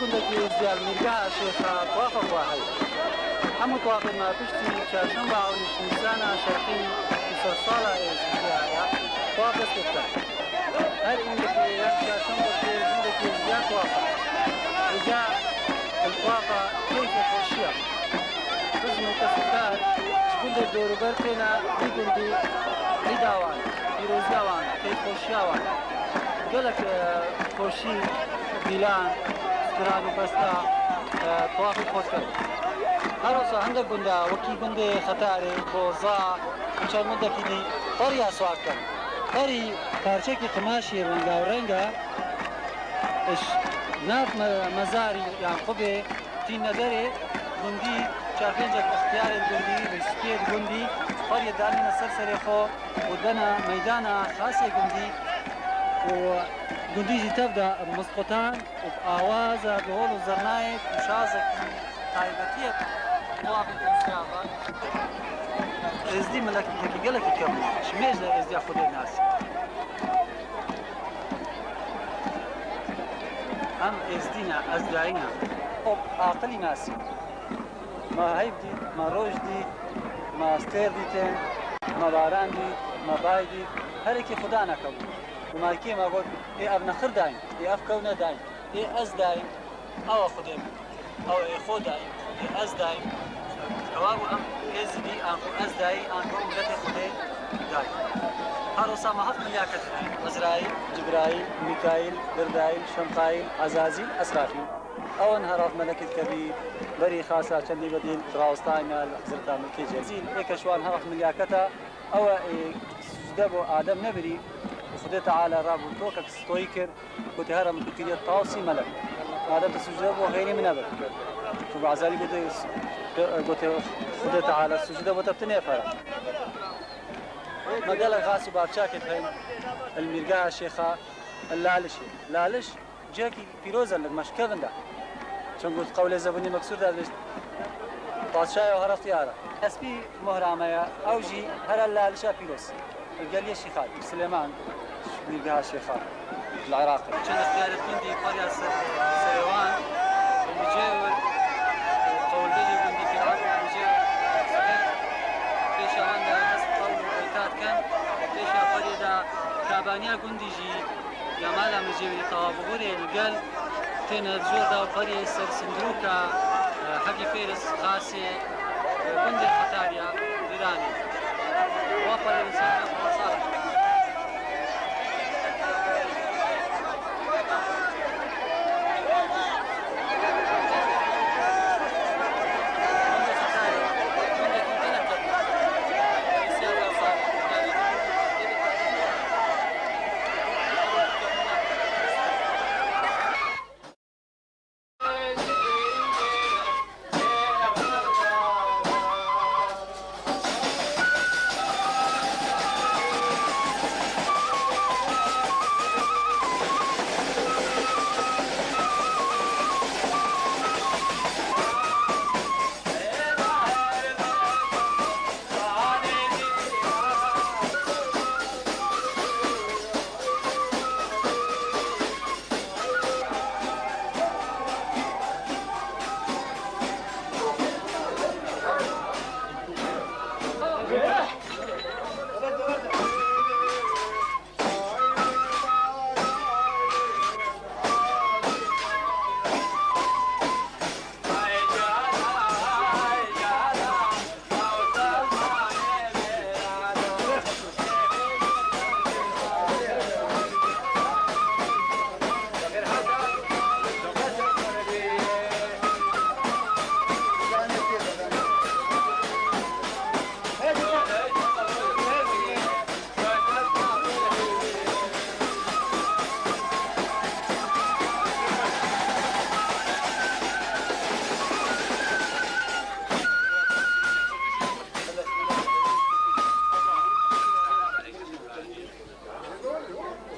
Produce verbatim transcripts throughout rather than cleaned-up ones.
Gundekî Êzdiya li Mîrgeha Şêxa tuwafa xwe heye. Hemû tuwafên me piştî çarşemba ewnîş Nîsana şerqî du sed sala Êzdiya ya tuwaf dest pê dike. Her îndekî yan çarşemba dê gundekî Êzdiya tuwafa. Êzdiya li tuwafa keyfê xweşiya. Xizm û kes û kar ji gundê dorûber têne vî gundî, îda wan, pîroziya wan, keyfxweşiya wan. Gelek, e, xweşî, dîlan, stran û pesta, e, tuwafê xwe dikin. Her wisa hindek gunda, wekî gundê Xetarê, Boza û çend gundekî dî, perî ya siwar dikin. Perî parçekî qimaşî rengawereng e, ji nav me-, mezarî yan qubê tîne derê, gundî, çar pêncek extiyarên gundî, rêspiyê di gundî, periyê danîne ser serê xwe û dene meydana xasê gundî û gundî jî tev de mizqutan û bi awaza dihol û zirnayê û şazekî taybetiyê tuwafê Êzdiya ve. Êzdî mileketekî gelekî kevn e. Ji mêj de Êzdiya Xwedê nasî. Em Êzdî ne, Ezdayî ne. Û aqilî nasî. Me heyv dît, me roj dît, me stêr dîtin, me baran dît, me bay dît. Her yekî Xuda nekebû. Û me yekê me got, ê ev nexir dayîn, ê ev kew nedayîn, ê ez dayîm, ew e Xwedê min. Ew ê xwe dayîm, ê ez dayîm. Ewa bû em êzidî, an xwe ez dayî, an xwe miletê Xwedê dayî. Her wisa me heft milyar kes hene. Ezraîl, Cibraîl, Mîkaîl, Girdayîl, Şemqayîl, Ezazîl, Esrafîl. Ew in her heft melekê dikevî berî xasa çendî bedîl rawestayne li Hezreta Milkê Celîl. Êke ji wan her heft milyar keta, ew e, ê, sucde bo Adem nebirî. Xwedê Teala rabû tokek stoyî kir. Gotê, here min tu kiriye tawsî melek. Madem tu sucde bo, xeyrê min nebir. Tu bi Ezalî gotê, gotê, Xwedê Teala sucde bo te tu nêfere. Me gelek xas û bavçakê heyn li Mîrgeha Şêxa, li Lalişê. Laliş cihekî pîroz e li me ji kevin de. Çend got qewlê zebûnî meksûr de dibêjt, Padşaya hereftiya re. Espî mohra me ye, ew jî here Lalişa pîroz. Li geliyê Şîxan, Silêman, Mîrgeha Şêxan, li Iraqê. Çend extiyarê gundî pariya ser, serê wan, li cê wir, qewlbêjê gundî, qîraetê li cê wir, pêşa wan de dest qewl û beyta dikin, pêşa pariyê de kabaniya gundî jî ya mala min jê wî tawabûbûrê li gel têne di jor de û periyê ser sindirûka, e, Hegî Fêris Xasê, e, gundê Xetariya Dîranê. Wa perê min ser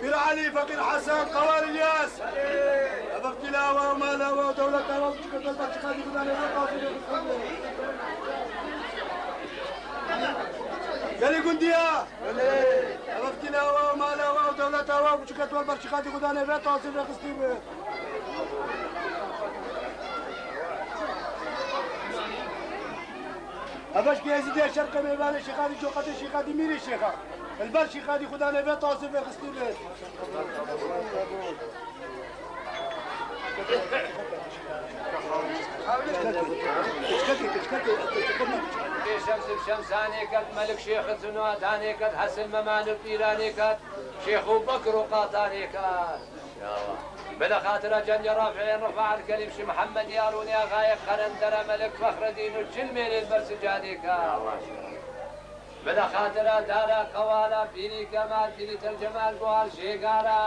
Pîr Elî, Feqîr Hesen, Qewar Îlyas. Ev ev tîla we û mala we û dewleta we û çiqas berçiqa dî bidanê we qasî. Gelî gundiya. Ev ev tîla we û mala we û dewleta we û Çiket wer ber şîxadî Xudanê ve tasîr ve xistî bi. Eveş ki Êzîdiya şerqê mêvanê şîxadî coqetê şîxadî mîrê şêxa. Li ber şîxadî Xudanê ve tasîr ve xistî bi. Şêx Şems bi Şemsanê ket, Melik Şêx Zunwa danê ket, Hesil Meman û Pîranê ket, Şêx û Bekir û Qatanê ket. Bide xatira cengê Rafi'ê Rifa el Kelîm Şî Mihemed Yarûnê Axayê Qerendere Melik Fexredîn û Çilmêlê ber sicadê ket. Bide xatira dara qewala Pîrî Kemal, Pîrî Telcemal Guhar Şêgara.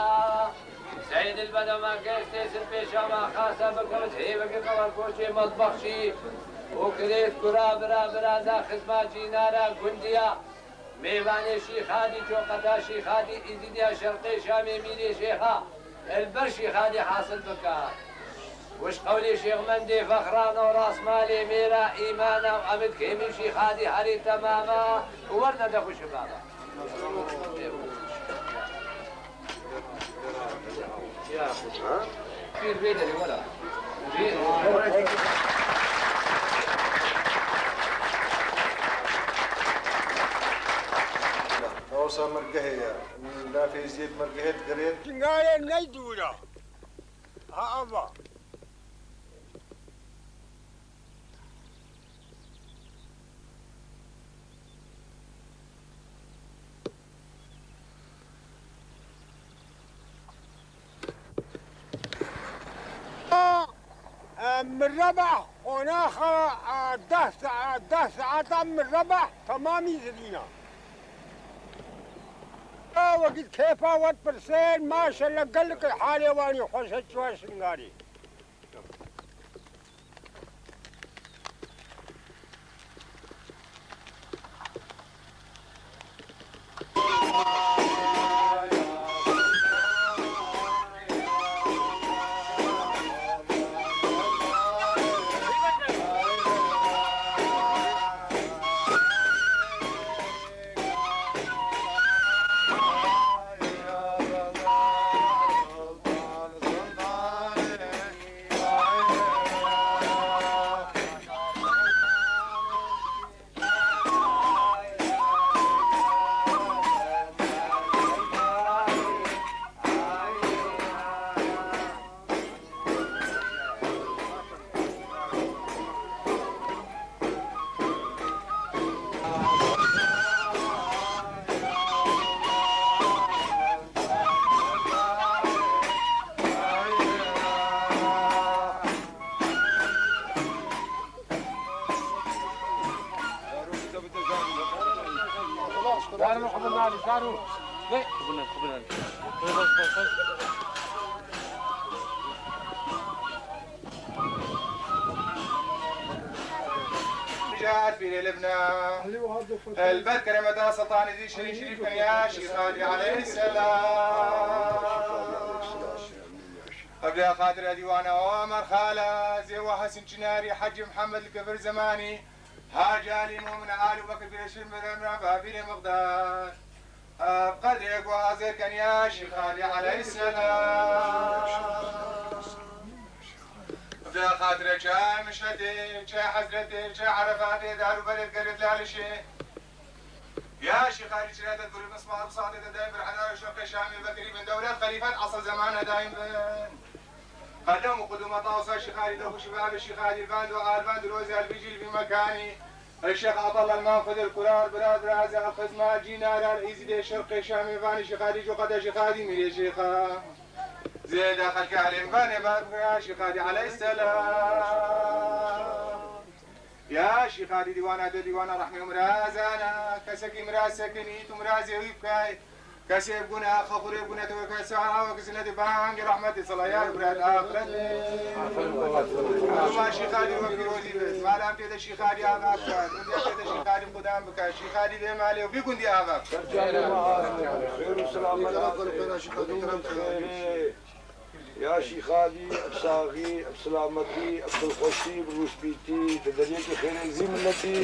Seydil Bedema Geştê Sir Pêşama Xasa bikewt hêvekê qewal koçê Mezbexşî û kirêt kura bira bira da xizma cînara gundiya. Mêvanê Şîxadî, coqeta Şîxadî, Îzîdiya Şerqê Şamê Mîrê Şêxa, li ber Şîxadî hasil bike. Wişt qewlê Şêxmendê Fexrana û Rasmalê Mêra Îmana û Emid Kêmî Şîxadî herî temama û werne de xweşibaba. Osa mergehê ye. Lafê zêd mergehê digerê. Çingayê ney dûra. Ha, ava. Mireba qonaxa, deh sa-, deh saeta mireba temamî zirîna. Wekî kêfa we dipirsên, maşallah gelek halê wanî xweş e, çi we Şingalî. Mijar pîrê Libna. Elbet keremeta Sultanê Zî Şirîn Şirîf bin ya Şîxalî aleyhisselam. Evliya xatira dîwana Omer Xala, Zêwa Hesin Çinarî, Hecî Mihemed li Kifir Zemanî, Hacî Alî Mumin, Alî Bekir Pîreşîr Miremra, Babîrê Miqdar. Ev qedrê ku hazir ken ya Şîxalî aleyhisselam. Bi xatire çay Mişetê, çay Hezretê, çay Erefatê, dar û berê gerê Lalişê. Ya Şîxalî çirete gurî mismar û satê de dayim bir henar û şoqê Şamê vekirî bin dewlet xelîfet asr zemane dayim bin. Qedem û qudûma tawsa Şîxalî de xweşî ve, Şîxalî vend û alvend û rozê elbî jî li vî mekanî. Ey Şêx Abdallah Elman Xidr Kurar, bira bira ze xizma cînara Îzîdê Şerqê Şamê vanî Şîxalî, coqeta Şîxalî mîrê Şêxa. Zêda xelkê Elê vanê bar bira Şîxalî aleyhisselam. Ya Şîxalî dîwana de dîwana rehmê û mirazana, kesekî miraz sekinî, tu mirazê wî bikay. Kesê bi guna xwe xurê bûne te weke saha weke sinetê bangê rehmetê sala yar birat axiret. Duma Şîxalî wekî rozî be. Malan pê de Şîxalî ava bike. Dunya pê de Şîxalî xudam bike. Şîxalî vê malê û vî gundî ava bike. Xêr û selamet. Kerem, kerem, kerem, kerem. Ya Şîxalî, ev saxî, ev silametî, ev dilxweşî, ev rûspîtî, di deriyekî xêrê vî miletî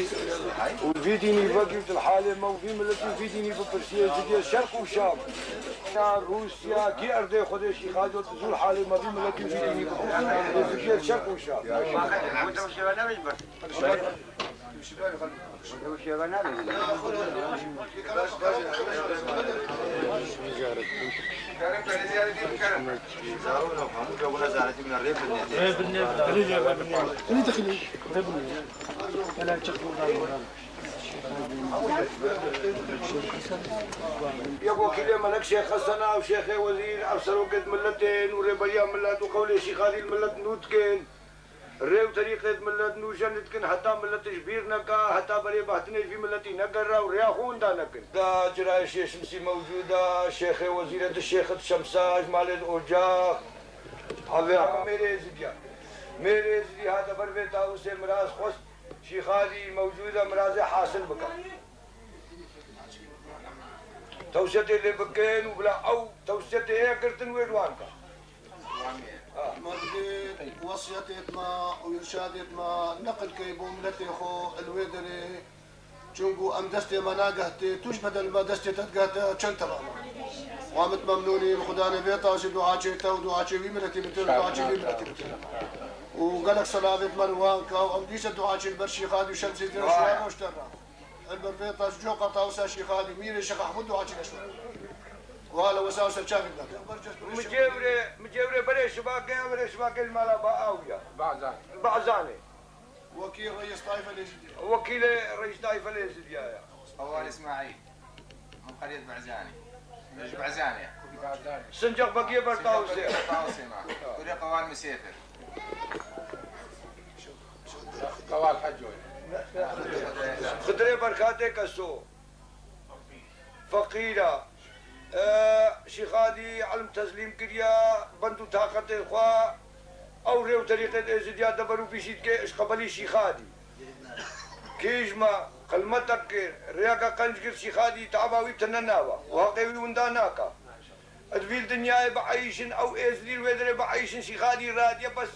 û vî dînî vekî di halê me û vî miletî û vî dînî bipirsî, êzidiyê şerq û şam. Ya Rûsya, kî erdê Xwedê Şîxalî û di zûr halê me vî miletî û vî dînî bipirsî, êzidiyê şerq û şam. Yek wekîlê Melek Şêx Hesena û Şêxê Wezîr, ev serokêt miletên û rêberiya milet û qewlê Şîxalî li milet nû dikin. Rê û terîqêt milet nûjen dikin, heta milet ji bîr neka, heta berê behtinê ji vî miletî negera û rêya xwe winda nekin. Da cirayê şêşimsî mewcûd e, şêxê wezîrê di şêxit şemsa, ji malê di ocax. Avê mêrê êzidiya. Mêrê êzidî hate ber vê tawusê miraz xwest, Şîxalî mewcûd e, mirazê hasil bike. Tewsiyetê lê bikin û bila ew tewsiyetê heye girtin wê li wan ke. Ma divê wesiyetêt me û îrşadêt me neqil key bo miletê xwe li wê derê. Çunku em destê me nagehte, tu ji bedel me destê te digehte, çend temam e. Wa min memnûnî, Xudanê vê tawsê duaçê te û duaçê wî miletî bitin, duaçê wî miletî bitin. Û gelek selavêt me li wan ke û em dîse duaçê li ber Şîxadî û Şemsî Dîn şiya roşter re. Li ber vê taş coka tawsa Şîxadî, mîrê Şêx Ehmûd duaçê leşwer. Wala wesa û serçavî bidate. Micêvrê, micêvrê berê şibakê, berê şibakê li mala ba awiya. Bazan. Bazanê. Wekî reis tayfe lêzîdiye. Wekîlê reis tayfe lêzîdiye ya. Qewal Îsmaîl. Min qeriyet Berzanê. Ji Berzanê. Sinceq Begiyê Bertawsê. Bertawsê ma. Kurê Qewal Misêfir. Qewal Heco. Xidirê Berkatê Keso. Feqîra. E, Şîxadî ilm teslîm kiriya, bend û taqetê xwe, ew rê û terîqet êzidiya deber û pîşî dike, ji qebelî Şîxadî. Kî ji me qilmetek kir, rêyeke qenc girt Şîxadî, taba wî tine nabe û heqê wî winda naka. Di vî dinyayê bieyîşin, ew êzidî li wê derê bieyîşin, Şîxadî radiye, bes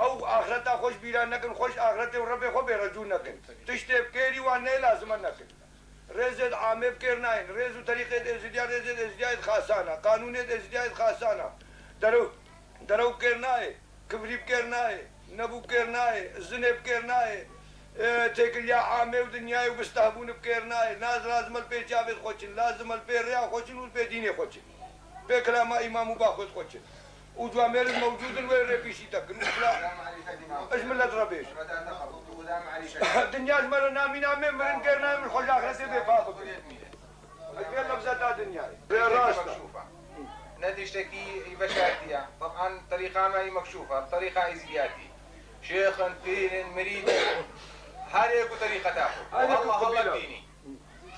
ew axireta xwe ji bîra nekin, xwe ji axretê û Rebê xwe bêrecû nekin. Tiştê bi kêrî wan neyê lazime nekin. Rêzê di amê bi kêr nayên. Rêz û terîqê di êzidiya, rêzê di êzidiya yê di xasana. Qanûnê di êzidiya yê di xasana. Derew, derew bi kêr nayê. Kivrî bi kêr nayê. Nebû bi kêr nayê. Zinê bi kêr nayê. E, têkiliya amê û dinyayê û bistehbûn bi kêr nayê. Naz lazim e li pê çavê xwe çin. Lazim e li pê rêya xwe çin û li pê dînê xwe çin. Pê kilama îmam û baxwê xwe çin. Û camêr mewcûd in wê rê pîşî te kin. Ji milet re bêj. Dinya ji me re namîna me mirin kêr nayê min xwe ji axretê bê pa bibin. Ji vê lefzeta dinyayê. Vê rast e. Ne tiştekî veşartî ye. Teban terîqa me yî mekşûf e. Terîqa îzliyatî. Şêx in, pîr in, mirîd in. Her yek û terîqeta xwe. Her yek û Allah Allah qebîla. Dînî.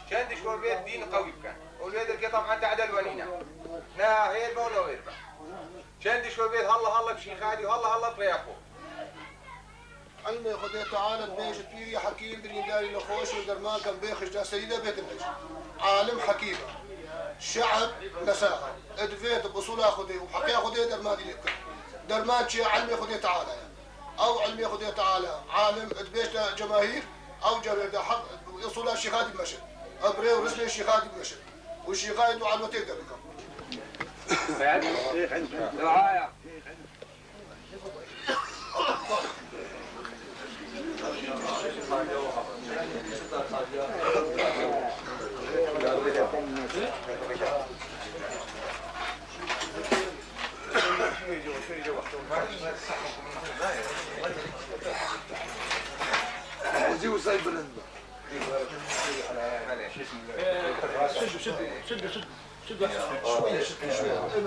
Çend diş we bêt dîn qewî bikin. Û lê derkê teban te'del we nîne. Ne hêr be û ne wêr be. Çend diş we bêt halla halla bi Şîxadî û halla halla bi rêya xwe. Ilmê Xwedê Teala dibêjit pîrî hekîm birîndarî nexweş û derman kem bê xişta serî de bêtin hej. Alim hekîm e. Şe'b mesaha. Divê tu bi usûla Xwedê û heqê Xwedê derman dînê bikin. Derman çi ye? Ilmê Xwedê Teala ye. Ew ilmê Xwedê Teala, alim, dibêjte cemahîr, ew cewher de heq, usûla Şîxadî meşin. Ev rê û rizmê Şîxadî meşin. Û Şîxayê dua li wetêk de bikin. Duaya. Wezî wisa bilind be. Şuya, şuya, şuya.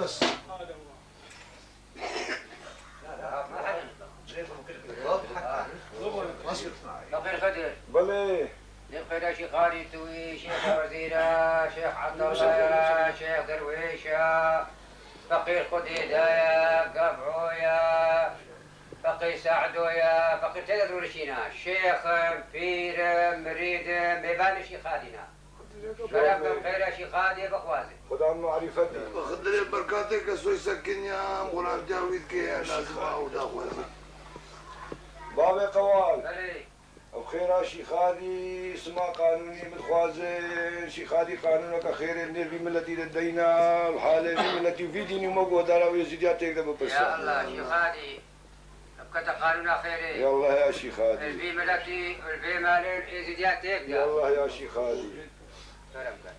Bes. Feqîr Xidir. Belê. Li Qereşî Xalî tu yî, Şêx Wezîr e, Şêx Abdullah e, Şêx Derwêş e, Feqîr Xudêda ye, Gev'o ye, Feqîr Se'do ye, Feqîr tê de rûnişîne. Şêx in, pîr in, mirîd in, mêvanê Şîxalî ne. Kerem be, xêra Şîxadiyê bixwaze. Xudan marîfetê. Xidirê berkatê ke soy sekinî ya, em xuratiya wî dike, ya lazim a û daxwaze. Babê Qewal. Belê. Ev xêra Şîxadî sima qanûnî bidixwaze, Şîxadî qanûneke xêrê nêr vî miletî de deyna, halê vî miletî û vî dînî me guhdara wê zîdiya têk de bipirsa. Ya Allah, Şîxadî. Bikete qanûna xêrê. Ya Allah ya Şîxadî. Li vî miletî, li vê malê êzîdiya têk de. Ya Allah ya Şîxadî. Kerem be.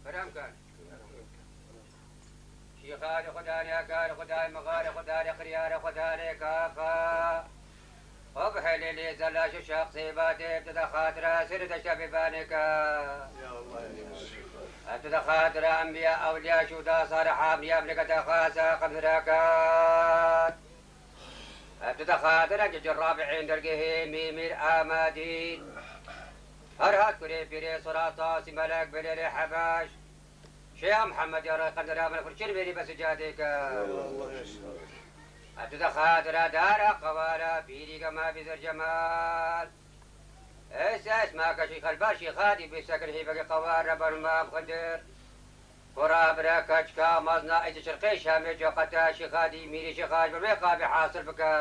Kerem kin. Şîxarê xwe danê kar, xwe danê mixarê, xwe danê xiryarê, xwe danê kaxa. Xwe bi helêlê zelaş û şaxsê badê, tu de xatira serê deşta bêbanê ka. Ev tu de xatira enbiya ewliya şûda saliha evliya milketa xasa qemzira kat. Ev tu de xatira cicir rabi'ên dergehê mîmîr amadî. Her hat kurê pîrê Sirata, Sîmelek, Belêlê Hebeş. Şêya Mihemed ya Rayqendera min xurçir mêrî be sicadê ke. Ev tu de xatira dara qewara pîrî Gemabî Zercemal. Êse esma ke şîxelbar şîxadî bî sekin hîvekê qewar re berma bi Xindir. Kura bire keçika mezna ê di çirqê Şamê coqete şîxadî mîrî şîxaş bi wê qabî hasil bike.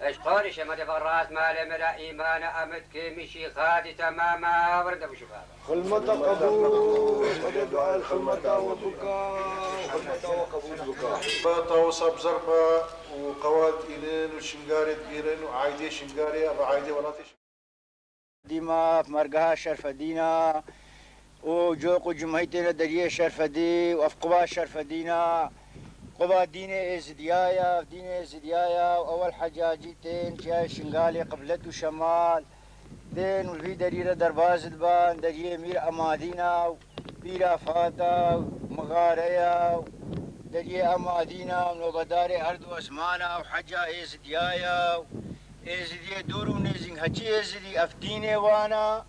Eşqorî şemedê ve rast malê me re îmane amit kêmî şîxadî temame. Werin de bişû baba. Xilmeta qebûl, xwedê dua xilmeta we bika, xilmeta we qebûl bika. Tawisa bi zerba û qewal dînin û Şingarê dibînin û aîdê Şingarê, ev aîdê welatê Şingarê. Dîma mergeha Şerfedîna û coq û cumhî têne deriyê Şerfedî û ev quba Şerfedîna, quba dînê Êzidiya ya, ev dînê Êzidiya ya û ewel Hecacî tên çiyayê Şingalê qiblet û şemal tên û li vî derî re derbaz diban, deriyê Mîr Emadîna û Pîra Fata û Mixareya û deriyê Emadîna û nobedarê erd û esmana û Heca Êzidiya ya û Êzidiyê dûr û nêzîk, heçî Êzidî ev dînê wana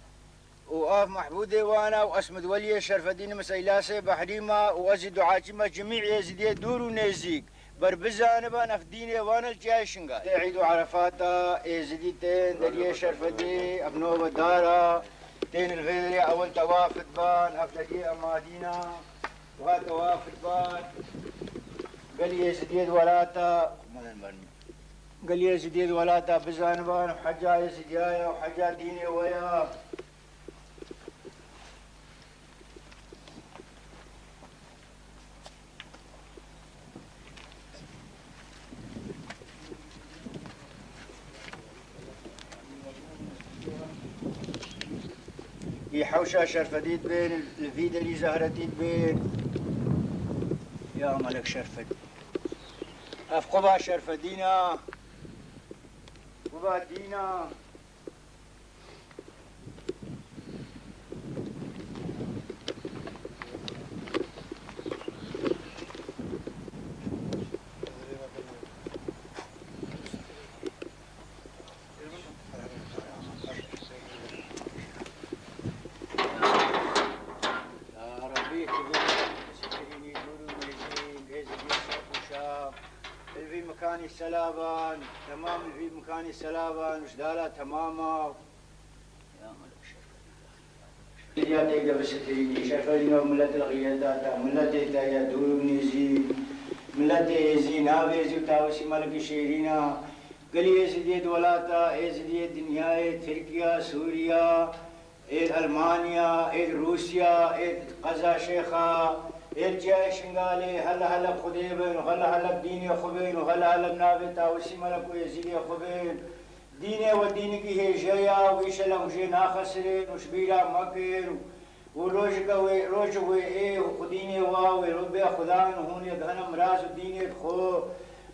û av mehbûdê wana û Esmid Weliyê Şerfedîn Miseylasê Behrî ma û ez jî duaçî me cimî Êzidiyê dûr û nêzîk ber bizaniban ev dînê wana li çiyayê Şingalê. Tê Îd û Erefata Êzidî tên deriyê Şerfedî ev nobedara tên li vê derê ewil tewaf diban ev deriyê Emadîna. Wa tewaf diban gelî Êzidiyê di welata Gelê Êzidiyê di welata bizaniban, heca Êzidiya ya û heca dînê we ya. Wî hewşa Şerfedî dibên, li vî derî Zehretî dibên. Ya Melek Şerfedî. Ev quba Şerfedîn a. Quba dîn a. Ya Rebî, tu bî sitirînî dûr û nêzîk, êzidî şev û şev. Li vî mikanî selavan, temam li vî mikanî selavan, ji dala temama. Ya têke bi sitirînî, şerfedîna milet li xîyeta te, miletê te ye, dûr û nêzîk, miletê êzî, navê êzî û tawîsî Melikî Şêrîna. Gelî Êzidiyê di welata, Êzidiyê dinyayê, Tirkiya, Sûriya, êd Elmanya, êd Rûsya, êd Qeza Şêxa, êd ciyayê Şingalê, hele hele bi Xwedê bin û hele hele bi dînê xwe bin û hele hele bi navê Tawisî Melek û Êzidê xwe bin. Dînê we dînikî hêje ya û îşellah hûn jê naxesirên û ji bîra mekin û Û rojika wê, rojik wê ê û xwedînê wa wê rûbê Xudan û hûn yê dihene miraz û dînê xwe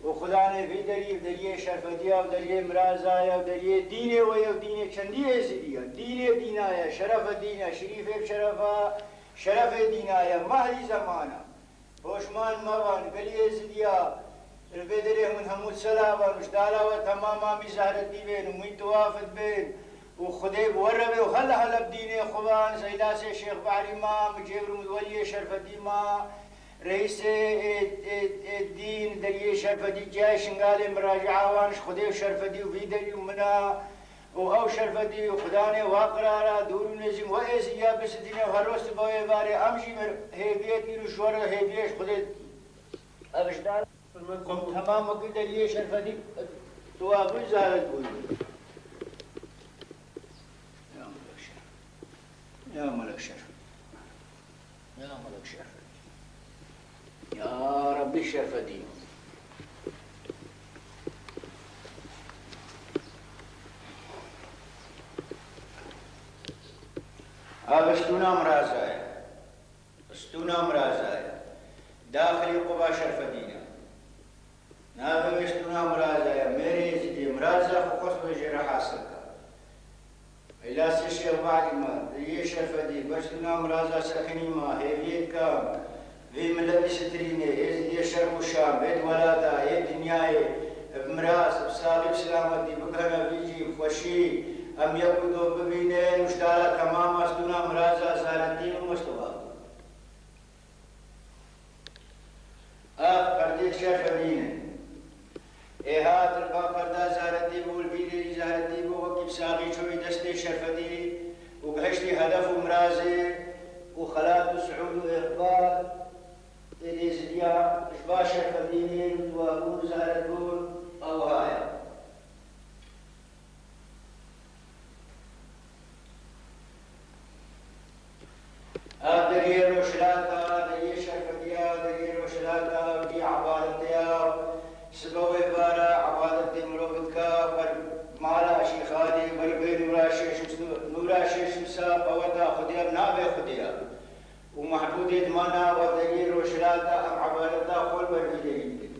û Xudanê vî derî, deriyê şerfediya û deriyê miraza ye û deriyê dînê we ye û dînê çendî êzidî ye. Dînê dîna ye, şerefe dîn e, şerîfê şerefa, şerefê dîna ye, mehrî zemana. Poşman mevan, gelî Êzidiya, li vê derê hûn hemû selavan û ji dala we temama mî zehretî bên û mî tuwafit bên û Xwedê bi we re be û hele hele bi dînê xwe ban, Zeylasê Şêx Behrî ma, Micêvir Mudweliyê Şerfedî ma, Reîsê ê, ê, ê dîn, deriyê Şerfedî ciyayê Şingalê miraci'a wan ji Xwedê û Şerfedî û vî derî û min a, û ew şerfedî û Xudanê wa qirara dûr û nêzî we êzî ya bisitirîne û her roz tu bawê varê em jî mir hêviyê dîn û ji we re hêviyê ji Xwedê ev ji dar. Temam wekî deriyê şerfedî tu wa bû zaret bû. Ya Melek Şerf. Ya Melek Şerf. Ya Melek Şerfedîn. Ya Rebbî Şerfedîn. Ev stûna miraza ye. Stûna miraza ye. Daxilî Quba Şerfedîn e. Navê wê stûna miraza ye, mêrê Êzidî, miraza xwe xwest wê jê re hasil ka. Îlasê Şêx Badî me, yê Şerfedî, ber stûna miraza sekinî me, hêviyê dika, vê miletî sitirînê, Êzidiyê şerq û şam, ê di welata, ê dinyayê, bi miraz, bi saxî, bi silametî, bigihene vî cî, bi xweşî, em yek û do bibînin, û ji dara temama stûna miraza zaretî û Mustafa. Ev perdê Şerfedîn e. Ê hat li ba perda zaretî bû, li vî derî zaretî bû, wekî bi saxî çûyî destê Şerfedî û gihiştî hedef û mirazê û xelat û siûd û îqbal ê Êzidiya ji ba Şerfedînê û dua bûn û zaret bûn, ew wiha ye. Ev deriyê rojhilata, deriyê şerfediya, deriyê rojhilata, wî ebadetê ya, sibe wê vara ebadetê mirov dika, ber mala Şîxanê, ber vê nûra şêşim, nûra şêşim sa qeweta Xwedê ya, navê Xwedê ya. Û mehbûdê dimana we deriyê rojhilata, em ebadeta xwe li ber vî derî dikin.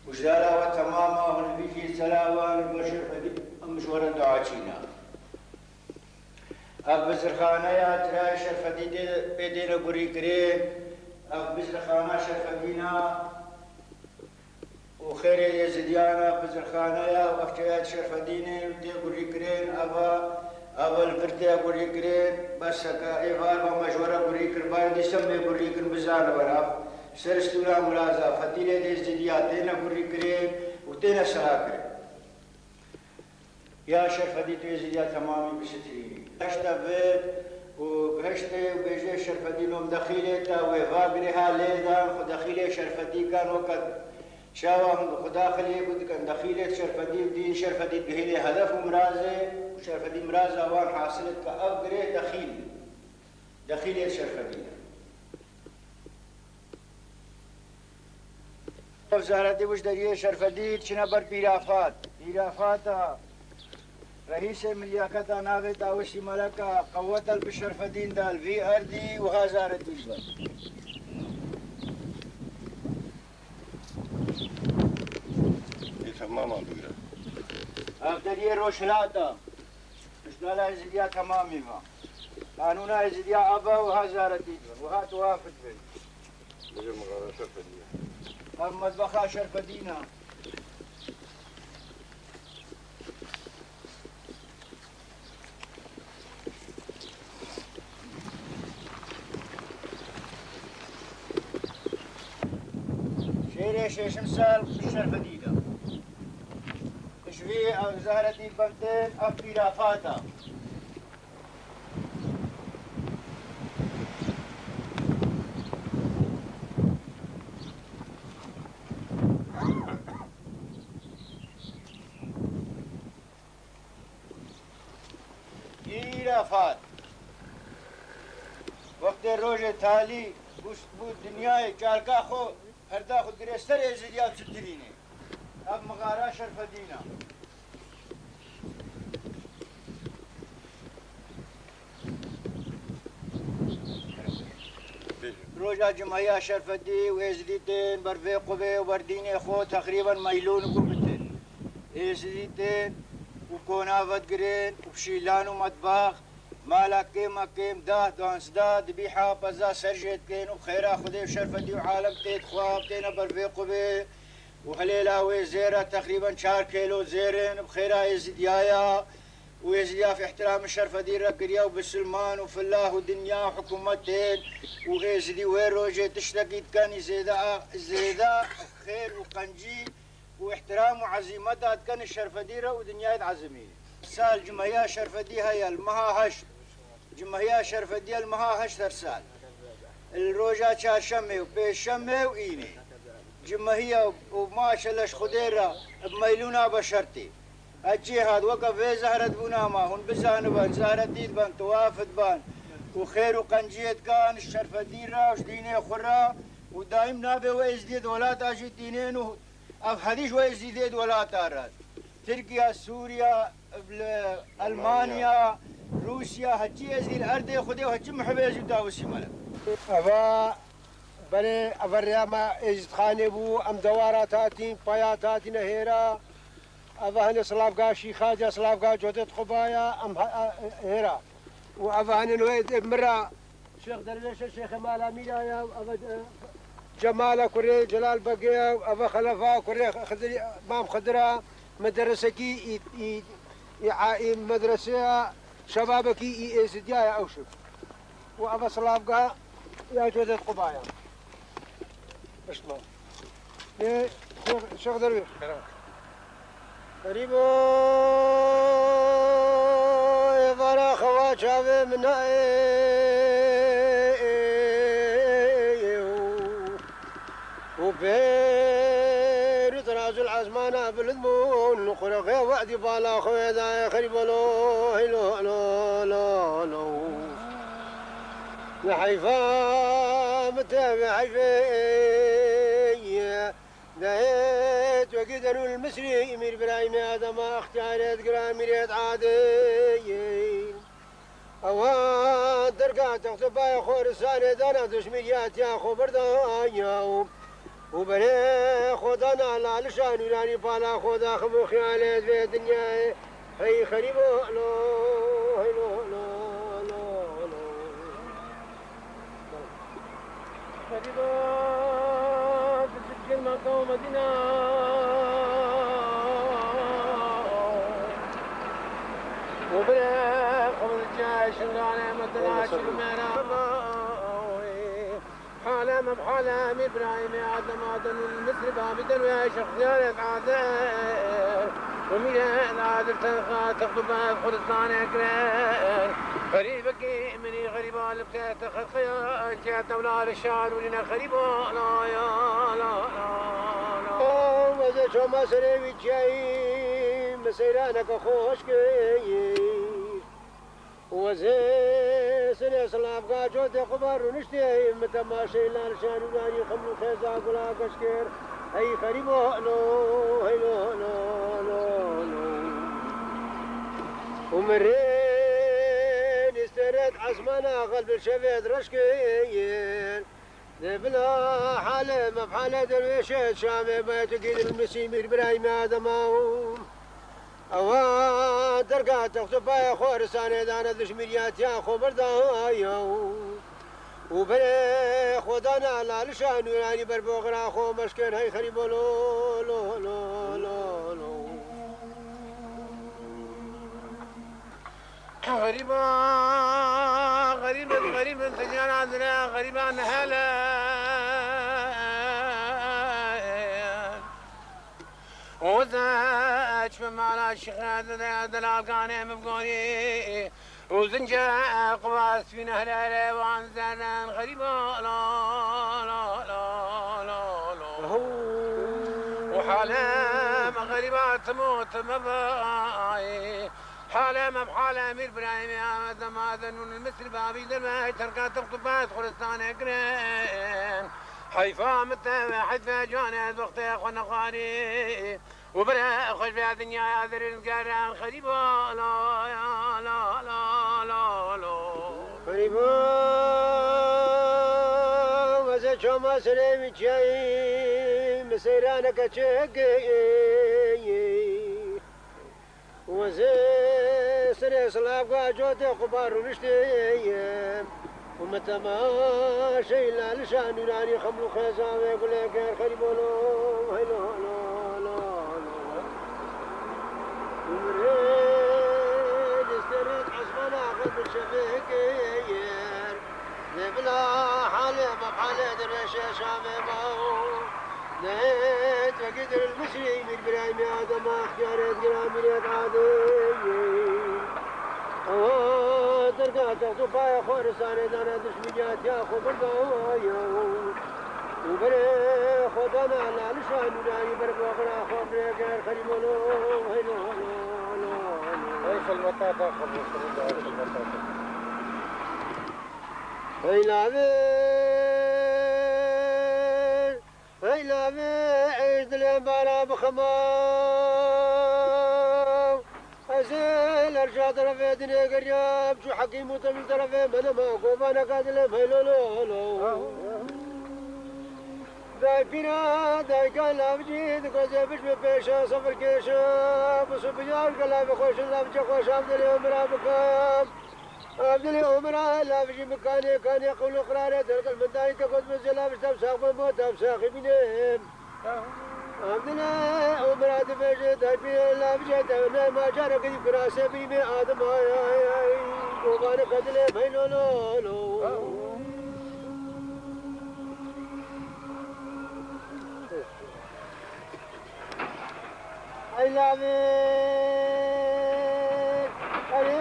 Û ji dara we temama hûn li vî jî selavan li bo Şerfedî em ji we re dua çîna. Ev bizirxaneya çirayê Şerfedî tê, pê têne gurîkirin. Ev bizirxana Şerfedîn a û xêrê Êzidiyan a bizirxaneya û ev çirayê Şerfedînê tê gurîkirin. Ev a, ev a li vir tê gurîkirin. Bes heke êvar be me ji we re gurî kir, bayê dîsa em ê gurî kin bizane we re. Ser stûna miraza, fetîlê Êzidiya têne gurîkirin û têne sera kirin. Ya Şerfedî tu Êzidiya temamî bisitirînî. Heşte vir û gihiştê û bêjê Şerfedî nom dexîlê te wê vagirê ha lê dan xwe dexîlê Şerfedî kan weke çawa hûn xwe daxilê ku dikin dexîlê Şerfedî û dîn Şerfedî bihêlê hedef û mirazê û Şerfedî miraza wan hasil dike ev girê dexîl. Dexîlê Şerfedî ne. Wezaretê Wişderiyê Şerfedî diçine ber Pîrafat. Pîrafata reîsê milyaketa navê Tawişî Meleka qeweta li bi Şerfedîn da li vî erdî wiha zaretî dibe. Ê temama bigire. Ev deriyê rojhilata. Ji dala Êzidiya temamî va. Qanûna Êzidiya ava wiha zaretî dibe. Wiha tuwafit be. Bêje mixara Şerfedîn e. Ev metbexa Şerfedîn e. Şêrê şêşim sal Şerfedî de. Ji vî ew zaretî bendin ev pîrafata. Fat. Wextê rojê talî bû, bû dinyayê, çalka xwe, perda xwe girê ser êzidiya çitirînê. Ev mixara Şerfedîn e. Roja Cumhiya Şerfedî û Êzidî tên ber vê qubê û ber dînê xwe teqrîben meylûn û guh bitin. Êzidî tên û kona vedigirin û bi şîlan û metbax, mala kêma kêm deh, duwazdeh, dibî hapeza ser jê dikin û xêra Xwedê û Şerfedî û alem tê dixwe, têne ber vê qubê û hilêla wê zêra teqrîben çar kêlo zêr in, bi xêra Êzidiyaya û Êzidiya fi îhtiramê Şerfedî re kiriye û bisilman û fillah û dinya û hikûmetên û Êzidî wê rojê tiştekî dikenî zêde, zêde xêr û qencî û îhtiram û ezîmeta dikenî Şerfedî re û dinyayê diezimînî. Sal Cumhiya Şerfedî heye li meha heşt. Cumhiya Şerfedî ye li meha heşt her sal. Li roja çarşemê û pêşemê û înê. Cumhiya û maşele ji Xwedê re bi meylûna beşer tê. Her çi hat weke vê zehret bûna ma hûn bizanibin, zehretî dibin, tewaf dibin û xêr û qenciyê dikan ji Şerfedî re, ji dînê xwe re û daîm navê wê Êzidiyê di welata jî tînin û ev hedî ji wê Êzidiyê di welata re. Tirkiye, Sûriye, Elmanya, Rûsya, heçî Êzidî li erdê Xwedê û heçî muhibê Êzidî Dawusî mele. Eva, belê, eva rêya me Êzidxanê bû, em dewara tatîn, paya tatîne hêra. Eva hene Silavga Şîxa diya, Silavga Codêt Qubaya, em he-, e-, hêra. Û eva hene noyê dê mira. Şêx Dervêşe, Şêxe Mala Mîra ya, eva, e, Cemala kurê Celal Begê ya, eva Xelefa kurê Xidir, Mam Xidira, mederesekî î, î, î, a, î, medreseya şebabekî î Êzidiya ya ew şev. Û eva Silavga ya Codêt Qubaya. Piştman. Ê, Şêx, Şêx Dervêş. Xerîbo, êvara xewa çavê min nayê, û pêr û tirazul ezmana bilind bûn, qurexê wedî bala xwe dayê xerîbo lo, hilo, lo, lo, lo. Ne heyfa, min tevê heyfê. Dehê tu wekî derûn Misrî, Mîr Birahîmê Adema extiyarê digira, Mîrê Adê. Ewa derga textu bayê xwe risanê dana, duşmî ya tiya xwe berdaya. Û berê xwe dana lalişa nûranî pala xwe da xim û xiyalê divê dinyayê. Hey xerîbo lo, hey lo, lo, lo, lo. Xerîba, tu çi dikir Mekka û Medîna? Û bire xwe bi çay şinganê me tena şirmera. Hale me bi hale em Îbrahîmê Adem Adem û Misrî babî derwê şexsiyanet azer. Û mîre nadir tenxa text û ber Kurdistanê kirin. Xerîbekî minî xerîba li bite te xerqeya ke tewla li şar û lîne xerîba la ya la la la. O weze çoma serê wî çiyayî, mi seyraneke xweş kir. Wezê sinê silavga cotê xwe ba rûniştê, mi temaşeyê lal şanûranî xeml û xêza gula geş kir. Hey xerîbo lo, hey lo, lo, lo, lo. Û mi rê nîstêret esmana xelbil şevêt reş kir. Dê bila hale mefhale derwêşê Şamê bayê tu gîdil Misî Mîr Birayîmê Adema û ewa derga textu bayê xwe risanê dane dişmîriyatiya xwe berdaya û û berê xwe dana lalişa nûranî ber boxira xwe meşkên hey xerîbo lo lo lo lo lo. Xerîba, xerîb in, xerîb in, dinya nadire, xerîba nehele. Oze çi mala şixre de, de, delalganê min gorî. Û zince quba spî nehlere wan zerren, xerîba, la, la, la, la, la. Û hale me xerîba timo, timo bay. Hale me bi hale Emîr Birahîmê Amed Emaden û li Misir babî derve terka text û payet Xuristanê kirin. Heyfa min te ve heyfe canê ez wextê xwe nexwarî. Û bire xweş be dinyaya derî rizgara xerîba la, la, la, la, la, la. Xerîba, weze çama serê wî çiyayî, min seyraneke çekê. Weze serê silav ga cotê qubar rûniştê. Û min temaşey lalişa nûranî xeml û xezavê gulê ger xerîbolo, hey lo, lo, lo, lo. Û min rê destê rêt esmana xet bi şevê hikê yer. Lê bila halê me halê dirêşe şamê ma. Nehêt wekî dir Misrî mîr birayê me Adem Extiyarê digira mîrê Adem. Ewa derga text û payê xwe risanê dane dişmî catiya xwe birdaye. Û berê xwe dana lalişa nûranî ber bi xira xwe birê ger xerîbolo. Hey lo, lo, lo, lo. Hey xilweta te xwe bo xirî de, hey xilweta te. Hey lavê, hey lavê, ez dilê bara bixema. Ez ê lerja derevê dinê geriyam, çû hekîm û tevî derevê me nema, govaneka dilê me lo, lo, lo. Daypîra, dayka lavicî, di gozê biç bi pêşa, sefir kêşa, bi subiyar ke lavê xweşin, lavicê xweş, Abdilê Omira bikam. Abdilê Omira, lavicî min kanê, kanê qewlê qirarê, dergel min dayî te got min zê lavic tev sax bin bo, tev saxî bînim. Abdilê Omira dibêje, daypîrê lavicê te ne macareke dî kirasê bî me adim ay, ay, ay, gobaneke dilê mey lo, lo, lo. Ey lavê, erê,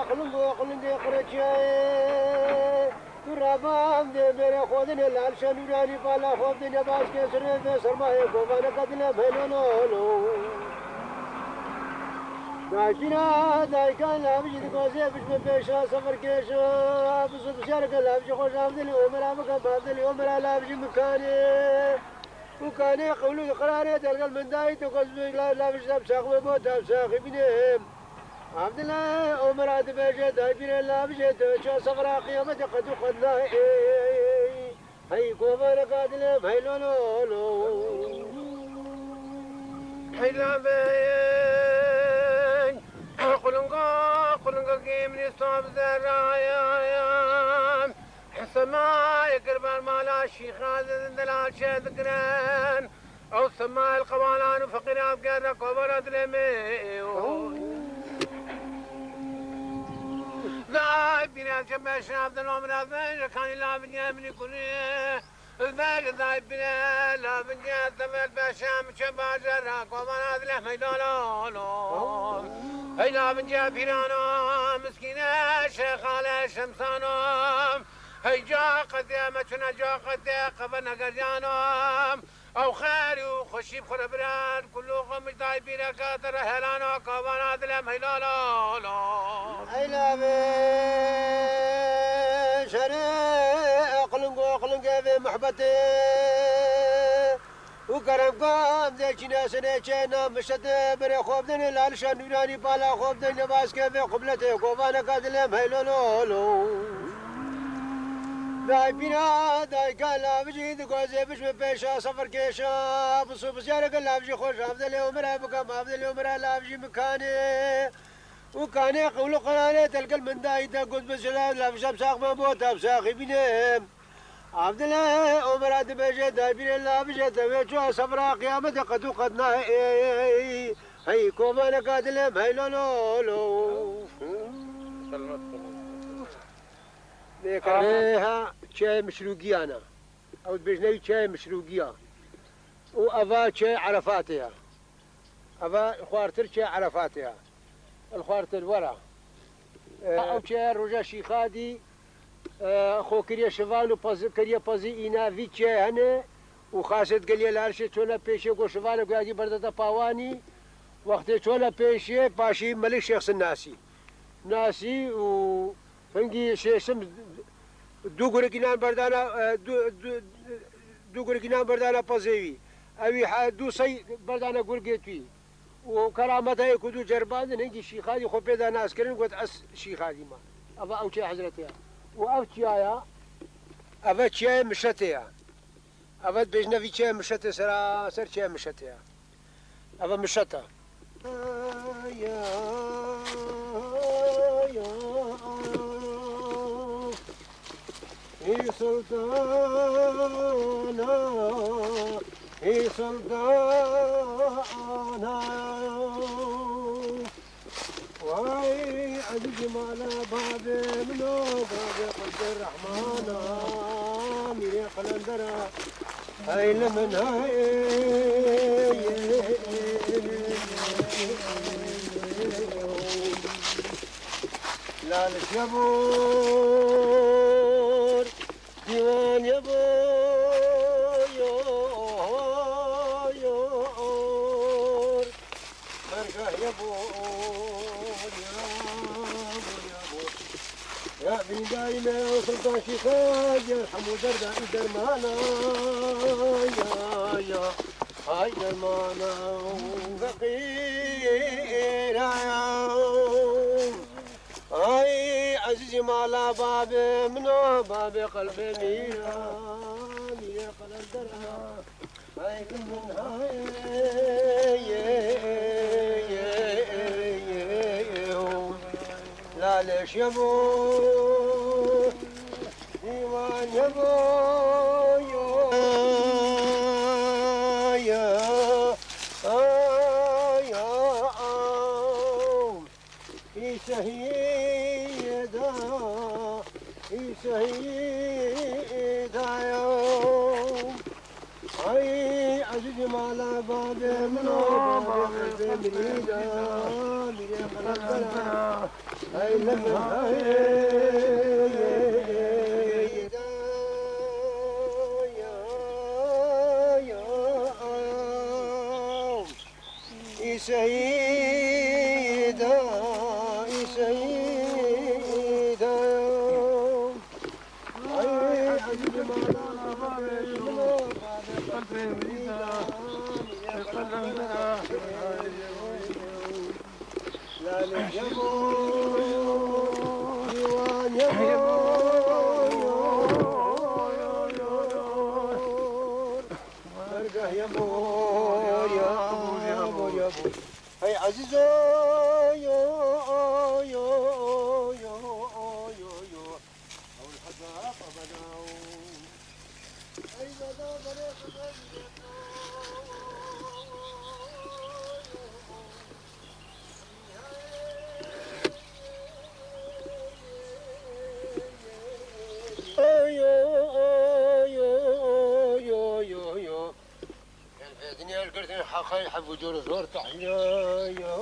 qulungo, qulungê qirêçiyayê. Tu rabam dê mêrê xwe dinê, lal şenûranî bala xwe dinê, baskê sirê vê sermayê, gobaneke dilê mey lo, lo, lo. Daypîra, dayka lavijî di gozê biçme pêşa, sefir kêşa, bisu bisyareke lavijî xweş avdilê Omera bike, bavdilê Omera lavijî min kanê. Û kanê qewlû qirarê dergel min dayî, tu goz bi la-, lavij dem saxme bo, dem saxî bîne. Abdillah Omera dibêje, daypîrê lavijê tu ço sefra qiyametê qet û qet nayê. Hey kovareka dilê, hey lo lo lo. Hey lavê, qulunga, qulunga gêmrî sab zerraya. Semaya girber mala şîxa delal çê dikirin. Ew sema el qewalan û feqîran gere kovara dilê me. Zay bîne ke beşnav de nomra ve kanî la bîne emrî kunî. Zay zay bîne la bîne tevel beşam çe bajara kovara dilê me la la la. Hey la bîne pîrana miskîne şexale şemsana. Hey ca qedê me çuna ca qedê qeve negeryana. Ew xêr û xweşî bi xwe re biran, kulû xwe mij dayî bîreke te re helana kavana dilê me la la la. Ey lavê şerê, qilingê qilingê vê muhbetê û keremka em dê çîne sinê çê na mişete berê xwe bidinê, lalişa nûranî bala xwe bidinê, baskê vê qubletê kovaneka dilê me hey lo lo lo. Daypîra, dayka lavijî di gozê biçme pêşa sefirkêşa, bi sû bi siyareke lavijî xweş avdelê Omera bikam, avdelê Omera lavijî min kanê. Û kanê qewlo qerarê telkel min dayî te got bi sila lavij em sax me bo te em saxî bîne. Avdile Omera dibêje daypîrê lavijê te wê çû sefra qiyametê qet û qet nayê. Hey kovaneka dilê me hey lo lo lo. Ê ha çiyayê Mişrûgiyan e. Ew dibêjin ew çiyayê Mişrûgiya. Û eva çiyayê Erefatê ya. Eva xwartir çiyayê Erefatê ya. El xwartir wera. Ee, ew çiyayê roja Şîxadî, ee, xo kiriye şivan û pazî, kiriye pazî îna vî çiyayê hene û xaset geliye lerşê çone pêşê go şivane go yagî berdete pawanî. Wextê çûne pêşiyê, paşî Melik Şêxsin nasî. Nasî û hingî şêşim du gurik înan berdana, e, du, du, du gurik înan berdana pezê wî. Ewî he du sey berdana gurgê wî. Û kerameta yê ku du ceribandin, hingî Şîxadî xwe pê de nas kirin, got, ez Şîxadî me. Eva ew çiya hezretê ya. Û ev çiya ya, eve çiyayê Mişetê ya. Eve dibêjine vî çiyayê Mişetê, seraser çiyayê Mişetê ya. Eve Mişet e. Hê sultana, hê sultana. Vay ezîzî mala babê min o, babê Qulbê Rehmana, mîrê Qelendera. Hey li min hey. Lal şebûr, dîwan yebûr. Bergah yebûr, yebûr, yebûr. Ya vîndayî me Sultan Şîxadî, hemû derda î dermana, ya, ya, ay dermana feqîra ya. Ay ezîzî mala babê min o, babê qelbê mîra, mîrê qelendera. Laleş yebo, diwan yebo, yo, ya, ya, ya, ya. Î şehîda, î şehîda ya. Ay ezîzî mala babê min o, babê qelbê mirîda, mirê qelendera. Ay li min ay. Î şehîda, î şehîda. Ay, ay, Dergah yebûr, yebûr, yebûr, yebûr. Hey Ezîzo, yo, yo, yo. Ew hezab abena. Hey beda berê xizan. Yo, yo, yo, yo, yo, yo. Dinya girtin heqay hevû cor zor tahliya ya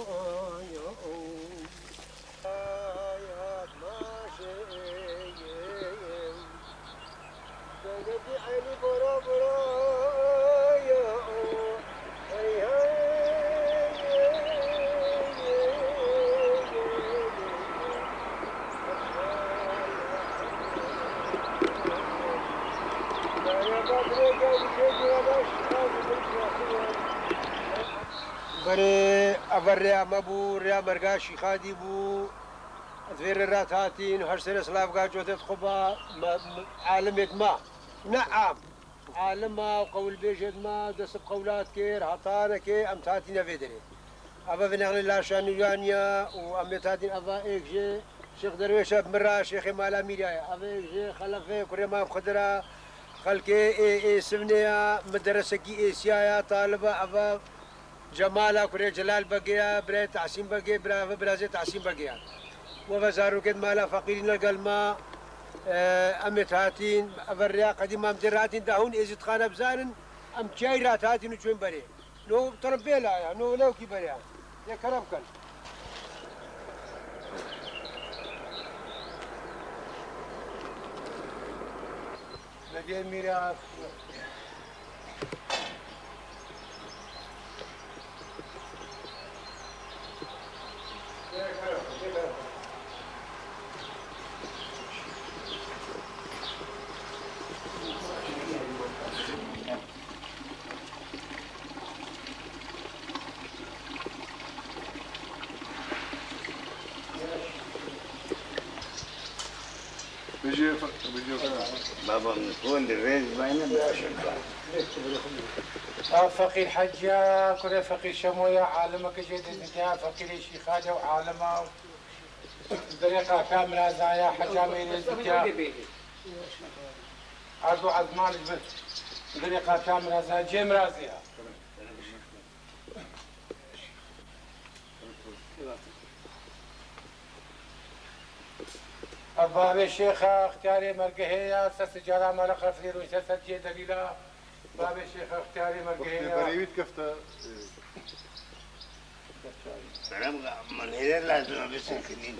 ya. Hayat maşe. Dengeti eli bora bora ya. Hey hey. Berê ev rêya me bû, rêya merga Şîxadî bû. Di vê rê re hatîn, her serê silavga cotê xwe ba, me, me, alimêd ma. Ne am. Alima û qewilbêjêd ma dest bi qewlat kir, hatane kê em hatîne vê derê. Eva vê nexlê laşa nûraniya û em ê hatîn eva êk jê Şêx Derwêşe bi min ra, Şêxê Mala Mîra ye. Eva êk jê Xelefê kurê Mam Xidir a, xelkê ê, ê Sivnê ya, mideresekî êsiya ya, taliba eva Cemala kurê Celal Begê ya, birayê Tahsîn Begê, bira ve birazê Tahsîn Begê ya. Ve ve zarokêd mala feqîrî ne gel ma, e, em ê hatîn, eve rêya qedîma em tê hatîn, da hûn Êzîdxana bizanin, em çiyayî ra hatîn û çûn berê. No trompêla ya, no lewkî berê ya. Lê kerem kin. Medya miras. Baba min kon di rêz bayne. Ev Feqîr Hecî ya, kurê Feqîr Şemo ya, alimeke jê dizîtiya, Feqîrê Şîxadê û alim a. Birê Qafiya Miraza ya, Heca Mêrê Zîtiya. Erd û ezman ji bin. Birê Qafiya Miraza, cê Mirazê ya. Ev bavê Şêxa Extiyarê Mergehê ya, ser sicala mala xerfirê rûnî ser ser cihê delîla. Bavê Şêxa Extiyarê Mergehê ya. Berê wî dikefte. Kerem, min hêre lazim e, bisekinin.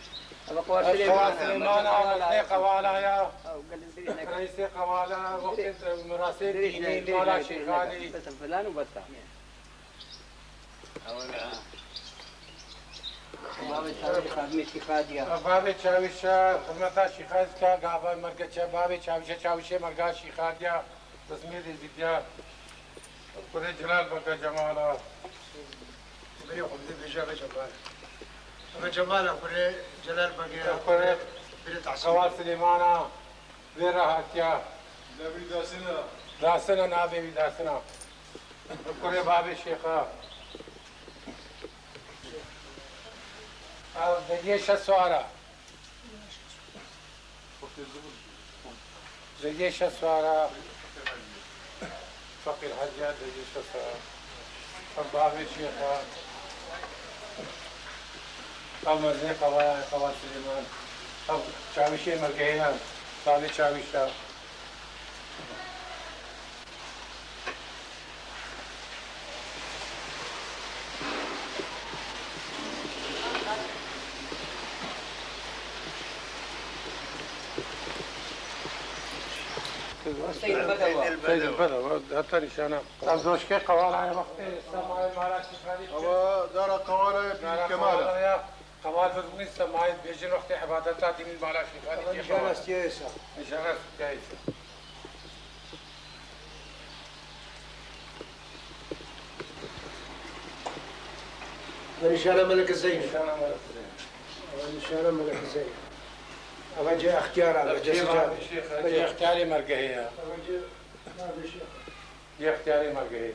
Ev Qewal Ev Qewal Silêman e. Silêman e, mezinê Qewala ya. Ew gelin dirê neke. Reîsê Qewala, wextê mirasê dînî, mala Şêxanî. Bes filan û bes e. Bavê Çavîş xadimê Şîxadî ya. Bavê Çavîş e, xizmeta Şîxadî dike, gava merge çe, bavê Çavîş e, Çavîşê merga Şîxadî ya, Dizmêrê Zîtiya. Kurê Celal Bega Cemal a. Kurê xwe bide bêje ve Cemal. Ve Cemal a, kurê Celal Bega. Kurê Bire Tahsin. Qewal Silêman a. Vê re hatiya. Navê wî Dasin a. Dasin a, navê wî Dasin a. Kurê bavê Şêxa. Ev deriyê şeş swar a. Deriyê şeş swar a. Feqîr Hecî ya, deriyê şeş swar a. Ev bavê Şêxa. Ev mezinê Qewala, Qewal Silêman. Ev Çavîşê mergehê ya. Bavê Çavîş a. Seyd Bedewa. Seyd Bedewa, heta nîşana. Ev doşkê Qewala ye, wextê semayê mala Şîxadî. Ewa dara Qewala ye, Pîr Kemal e. Qewal bi rûnî semayê dibêjin, wextê ibadeta dînî mala Şîxadî tê Qewala. Nîşana stiyayê se. Nîşana stiyayê se. Ve nîşana Melek Zeyn. Nîşana Melek Zeyn. Ve nîşana Melek Zeyn. Eva cê extiyar a, ve cê extiyarê mergehê ya. Eva cê, cê extiyarê mergehê ya.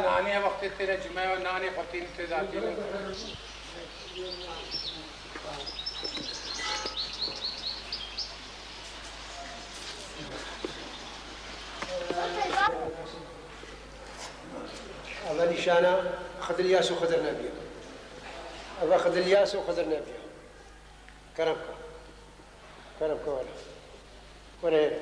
Nanê wextê têne cimaya, nanê xwe tînin tê de tînin. Eve nîşana Xidir Yas û Xidir Nebiya. Eve Xidir Yas û Xidir Nebiya. Kerem ke. Kerem ke were. Were here.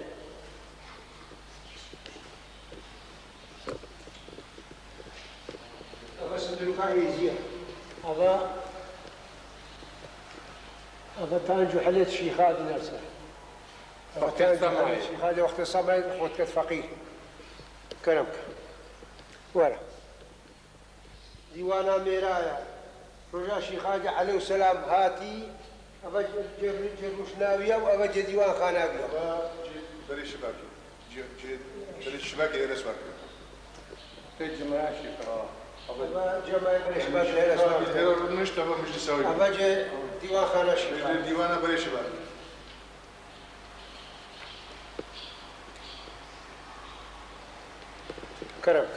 Eve sinduqa êzî ye. Eve, eve tanc û helêt Şîxadî nerse. Eve tanc û helêt Şîxadî wextê semayê xwe diket feqîr. Kerem ke. Were. Dîwana mêra ye. Roja Şîxadî eleyhî selam hatî, eve cê, cê, cê rûşnaviya û eve cê dîwanxanaviya. Eve cê berê şibakê. Cê, cê berê şibakê êres vekir. Tê cemaya Şîxa. Eve cemaya berê şibakê êres vekir. Eve rûnişt, eve meclisa wî. Eve cê dîwanxana Şîxa. Cê dîwana berê şibakê. Kerem.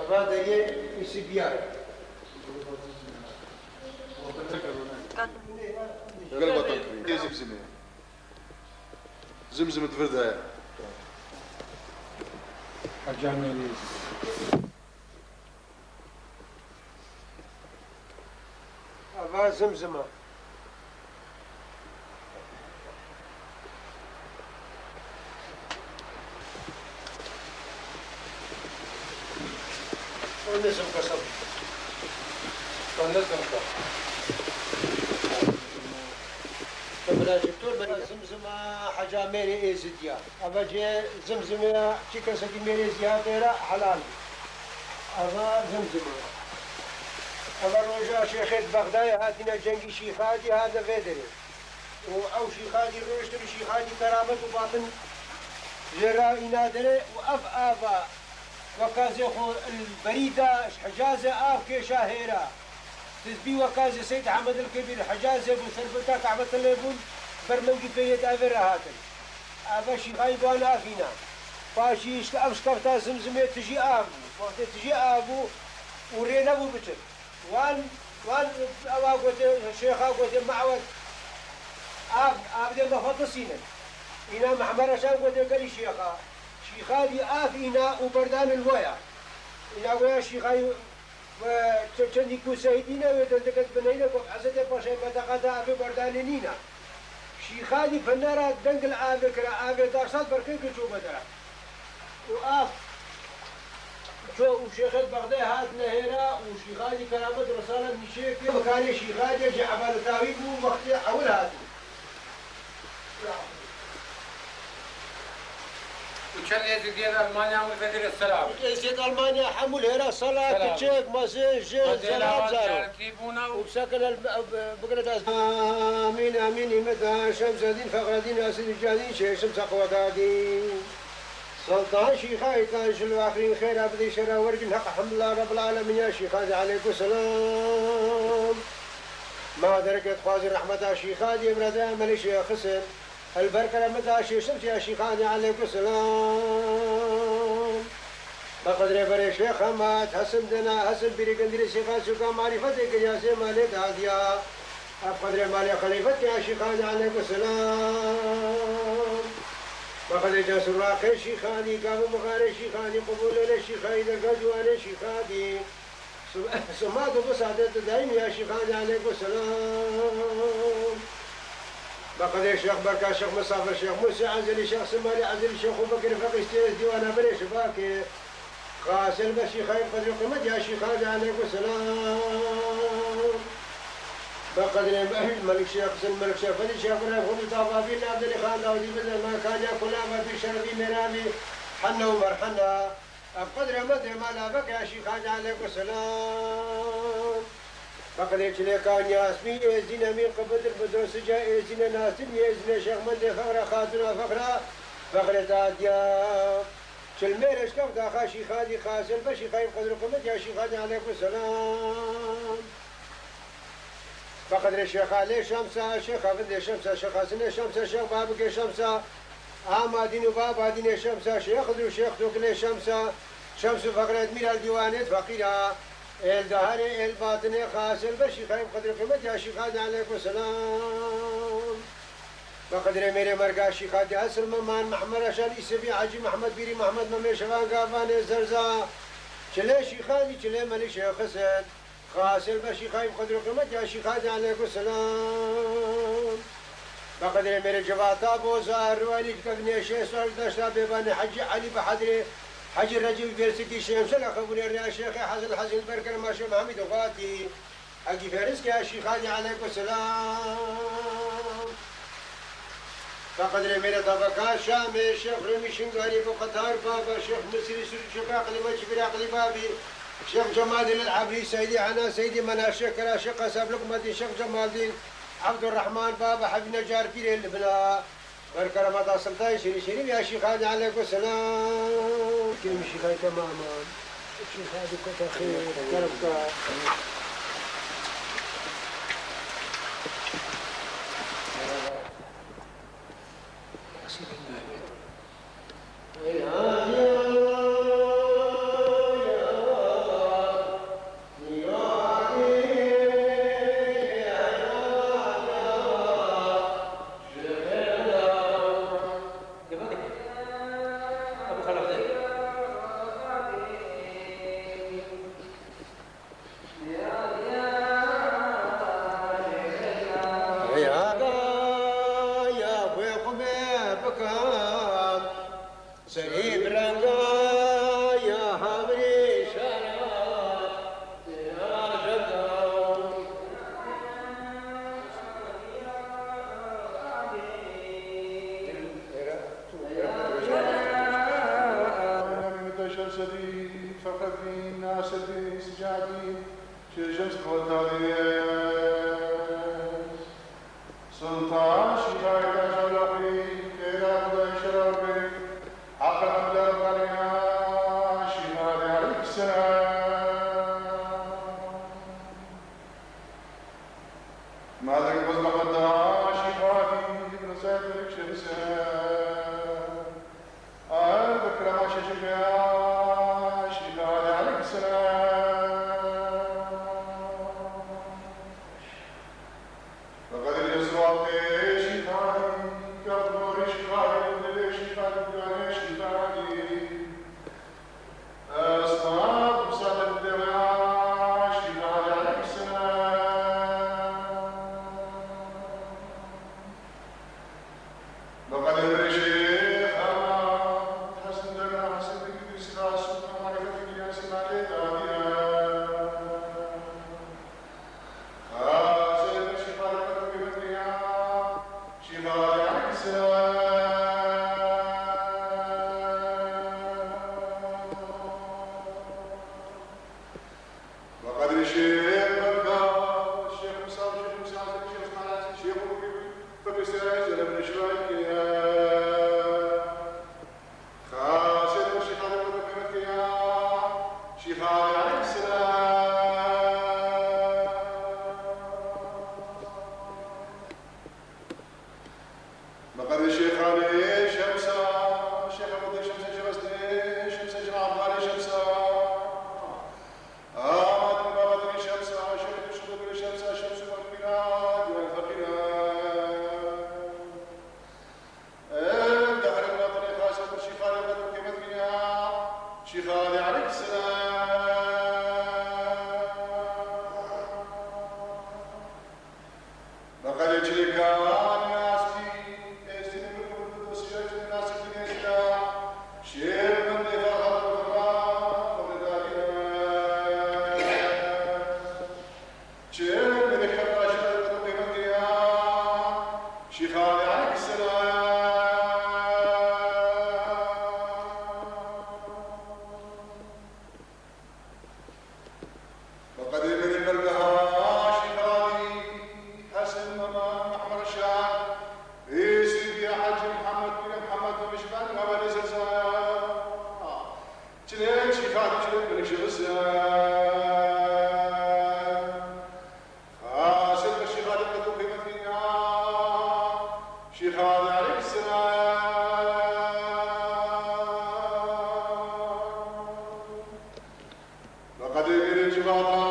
Eva deriyê Îsîbiyar. Gel batan kirî. Tê Zimzimê. Zimzim di vir de ye. Eva Zimzim e. O ne zimka sab. O ne zimka. Eva Zimzim e, Heca Mêrê Êzidiya. Eve cê Zimzimê ya, çi kesekî mêrê zî hate ra helal. Eve Zimzim e. Ev roja şêxê di Bexdayê hatine cengî şîxadî hatine vê derê. Û ew şîxadî rûniştin şîxadî keramet û batin jê re îna derê û ev ava weka zê xwe li berî da ji Hicazê av kêşa hêra. Tizbî weka zê Seyd Ehmed el Kebîr Hicazê bû, serbeta Kabetilê bûn, ber mengî pê yê di evê re hatin. Eve şîxayî bi wan afîna. Paşî şke-, ev şkefta Zimzimê tijî av bû. Wextê tijî av bû û rê nebû biçin. Wan, wan ewa gote, şêxa gote, Me'wed, av, avdê me fetisînin. Îna Mehmed Reşan gote, gelî şêxa. Şîxadî av îna û berdan li we ya. Îna we ya şîxayî ve çe-, çendî ku sehîdîne wê dendike bineyne ku Hezretê Paşayê Beteqa da avê berdanê nîna. Şîxadî pinera deng li avê kira, avê dar sed berkê ku çû bedera. Û av ço û şêxê Bexdê hat nehêra û şîxadî keramet risalet nîşê kir. Mekanê şîxadê ji ebadetawî bû, wextê ewil hatî. Û çend êzidiyên Almanya û Fedîrê selam. Êzidiyên Almanya hemû li hêra sala kiçik, mezin, jin, zelam, zarok. Û bisekine bigire dest. Amîn, amîn, îmeta Şemsedîn, Fexredîn, Asîd Cadîn, Şêşim Seqwedadîn. Sultan Şîxa Îtan ji li axirîn xêra bidî şera wergin Heq Hemdullah Rebbil Alemîn ya Şîxadî aleyku selam. Ma dereket xwazî rehmeta Şîxadî, Emre de Emelî Şêx Hisin. Elber keremeta Şêşim ya Şîxanî aleyku selam. Bi qedrê berê Şêx Hemed, Hesin Dena, Hesin Pîrê Gendirê Şêxa Sûka marîfetê kiriya sê malê dadiya. Ev qedrê malê xelîfet ya Şîxanî aleyku selam. Bi qedrê Cesur Raqê Şîxanî, Gavû Mixarê Şîxanî, Qubûlêlê Şîxanî, Derga Ciwanê Şîxanî. Sima tu bi saadetê daîm ya Şîxanî aleyku selam. Bi qedrê Şêx Berka, Şêx Misafa, Şêx Musê Ezelî, Şêx Simalî Ezelî, Şêx Xubekirê Feqî, Stêrê Dîwana Berê Şibakê. Xasel be Şîxayî qedr û qîmet ya Şîxanî aleyku selam. Bi qedrê Melik Şêx Hisin, Melik Şêx Fedî, Şêx Birayîm Xubî Tavabî, Navdelî Xan Dawdî, Bizel Makaniya Kulava Bî Şerefî Mêravî, Henna û Merhenna. Ev qedrê me dê mala veke ya Şîxanî aleyku selam. Bi qedrê Çilêka Niyasmî, Êzîne Mîn Qibidir, Bido Sica, Êzîne Nasirî, Êzîne Şêxmendê Fexra, Xatûna Fexra, Fexrê Dadiya. Çilmêrê Şkef Daxa Şîxanî, Xasil be Şîxayî, qedr û qimet ya Şîxanî aleyku selam. Bi qedrê Şêxa Lê Şemsa, Şêxa Vindê Şemsa, Şêxa Sinê Şemsa, Şêx Babikê Şemsa, Amadîn û Babadînê Şemsa, Şêx Xidr û Şêx Tokilê Şemsa, Şems û Fexret Mîra li dîwanê feqîra, êl deharê, êl batinê, Xasil be Şîxayî bi qedr û qîmet ya Şîxanî aleyku selam. Bi qedrê mêrê merga Şîxadî Esil Meman, Mehmed Reşan Îsevî, Hecî Mehmed Bîrî, Mehmed Memê Şevan Gavanê Zerza, Çilê Şîxanî, Çilê Melî Şêx Hisin. Xasil be Şîxayî bi qedr û qîmet ya Şîxanî aleyku selam. Bi qedrê mêrê civata Boza, Erwanî, Kevnê, Şêsor, Deşta Bêbanê, Hecî Elî Behedrê, Hecî Recîb Bêrsikî, Şêmsel Xebûnê, Riya Şêxê Hezil Hezil, Berker Maşê Mehmîd Xatî, Hecî Fêriskê ya Şîxanî aleyku selam. Bi qedrê mêrê tabaka Şamê, Şêx Rûmî Şingalî, Bo Qetar Baba, Şêx Misrî Sirû, Şêx Aqilî Meçî Bîr Aqilî Babî, Şêx Cemadîn el Ebrî, Seydî Hena, Seydî Mena, Şêx Kera, Şêx Qesab Lukmadîn, Şêx Cemadîn, Ebdurrehman Baba, Hebî Necar Pîrê Libna. Ber keremata Sultanê Şêrî Şerîf ya Şîxanî aleyku selam. Kerem Şîxanî temaman. Şîxanî kota xêr, kerem ka. Rêya ya xwe xwe me bikan. Serî bi renga ya hamirî şara ya renga. Mehmet Şemsedîn, Fexredîn, Nasirîn, Sicadîn, Şêşem Sultaniyê, Sultan Şîxayê Taşa Laqî, Xêra Xwedayê Şerabê, Heqa Evlad Xaniya, Şîxayê Aleyhisselam. Madem ki bozma xwe da Şîxayê, bi resayet Melik Şemse. Ev bi kirema şeşik ya Şîxayê Aleyhisselam. Bi qedrê Eswaqê Şîxayê, Kefnorê Şîxayê, Dilê Şîxayê, Guyanê Şîxayê. Esma Musa'nın dewa Şîxayê Aleyhisselam. Bi qedrê Şêx Ahmed Hesen Demir Hesen Bekir Sîra Sultan Marifet Giyan Sîra Lê Dawiye. Xasê Şîxayê Qedrê Qîmetê ya Şîxayê Aleyhisselam. Bi qedrê Şêx Berga, Şêx Musa, Şêx Musa, Şêx Musa, Şêx Musa, Şêx Musa, Şêx Musa, Şêx Musa, Xasê Şîxayê Qedrê Qîmetê ya Şîxayê Aleyhisselam. Bi qedrê Şêxanê Şemsa, Şêx Ehmedê Şemsa, Şêx Hesnê Şemsa, Şêx Abdalê Şemsa. Amadin Babadinê Şemsa, Şêx Şêxê Şemsa, Şemsû Fakîra, Güven Fakîra. Em deherên Batinê Xasê Şîxanê Qedr û Qîmet Giyan, Şîxanê Aleyhisselam. Bi qedrê çilêkan Nasî, Êzîdî min û min dosya çilê Nasî Dînê Êzîda, Şêx min dê Xalid Xurram, Xwedê Dagî. Çi meleketan şîxayê qedr û qîmetê ya Şîxanê Aleyhisselam. Bi qedrê min ê mergeha Şîxanî Hesen Mema Mehmed Reşad, Êzîdî Hecî Mihemed Pîrê Mihemed Demişmen Mehmedê Zerza. Çilê Şîxanî, çilê Melik Şemse. Xasê Şîxanî qedr û qîmetê ya Şîxanê Aleyhisselam. Bi qedrê mêrê civata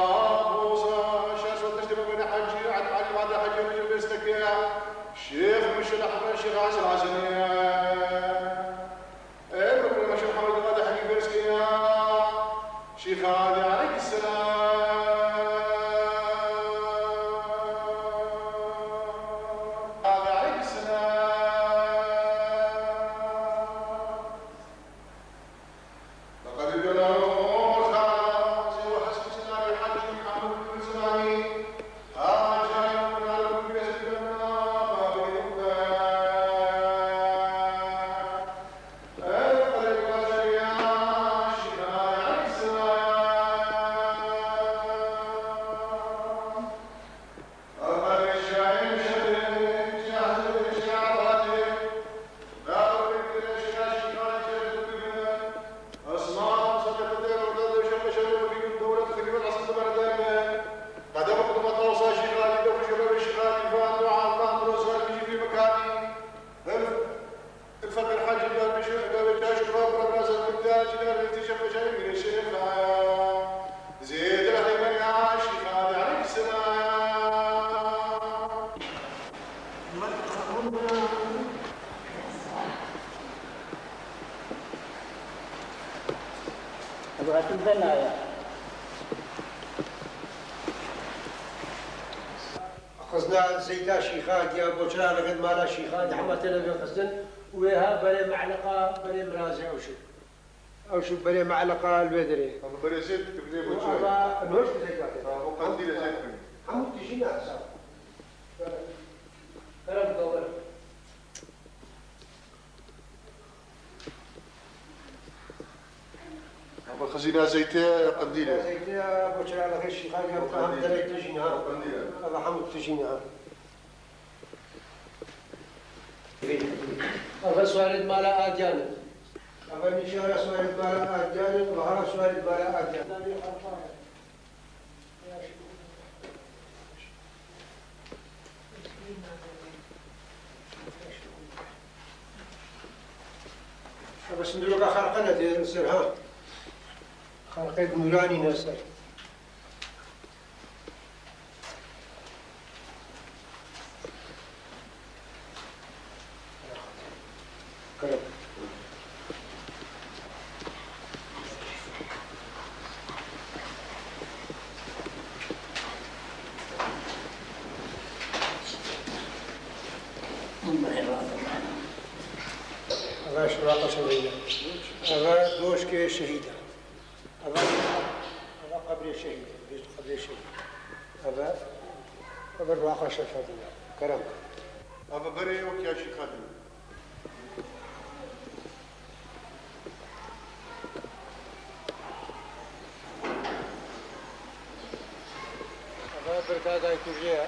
Boza, şer sed deştê Mehmedê Hecî, Elî Vadê Hecî, Recep Bêsteke, Şêx Mişel Ehmed, Şêx Hasan Hasanê. Ê, bi kurê Şêx Hemîd Vadê Hecî Bêsteke ya Şîxanê Aleyhisselam. Aleyhisselam. لقد بلغوا خازي وحسن سنان الحاج محمد بن سلامي. هذا جاي من العالم بيت الجنة، ما بين الناس. القريب ما جاي يا شيخ عليه السلام. الفقير حاج الدرويش، الدرويش حاج الدرويش. الفقير حاج الدرويش، الدرويش حاج الدرويش. زيد الأخير من يا شيخ علي عليه السلام. Ev hatin venaya. Xizna zeyta şîxa, diya boçera li ged mala şîxa, di hema têne vê xistin û wê ha berê me'leqa, berê mirazê ew şû. Ew şû berê me'leqa li wê derê. Ama berê zêd, tu bilê boçera. Ama hoş bir zeyta tê. Ha, o qandîlê zêd bin. Hemû tijî ne hesab. Kerem dawar. Zîna zeytê Qendîlê. Zeytê ya bo çira lexê şîxan ya, bu hem derek tijîn ha. Qendîlê. Eva hemû tijîn ha. Eva suarê mala Adyan e. Eva nîşara suarê mala Adyan e, eva hara suarê mala Adyan e. Eva sindiroka xerqe ne tê ser ha. Xerqê nûranî ne ser. Kerem. Eva şirata şehîd e. Eva doşkê şehîd e. Eva, eva qebrê şehîd e. Bêjin qebrê şehîd. Eva, eva ruaxa şerfedî ne. Kerem. Eva berê wek ya şîxadî. Eva birka Gaykurjê ye.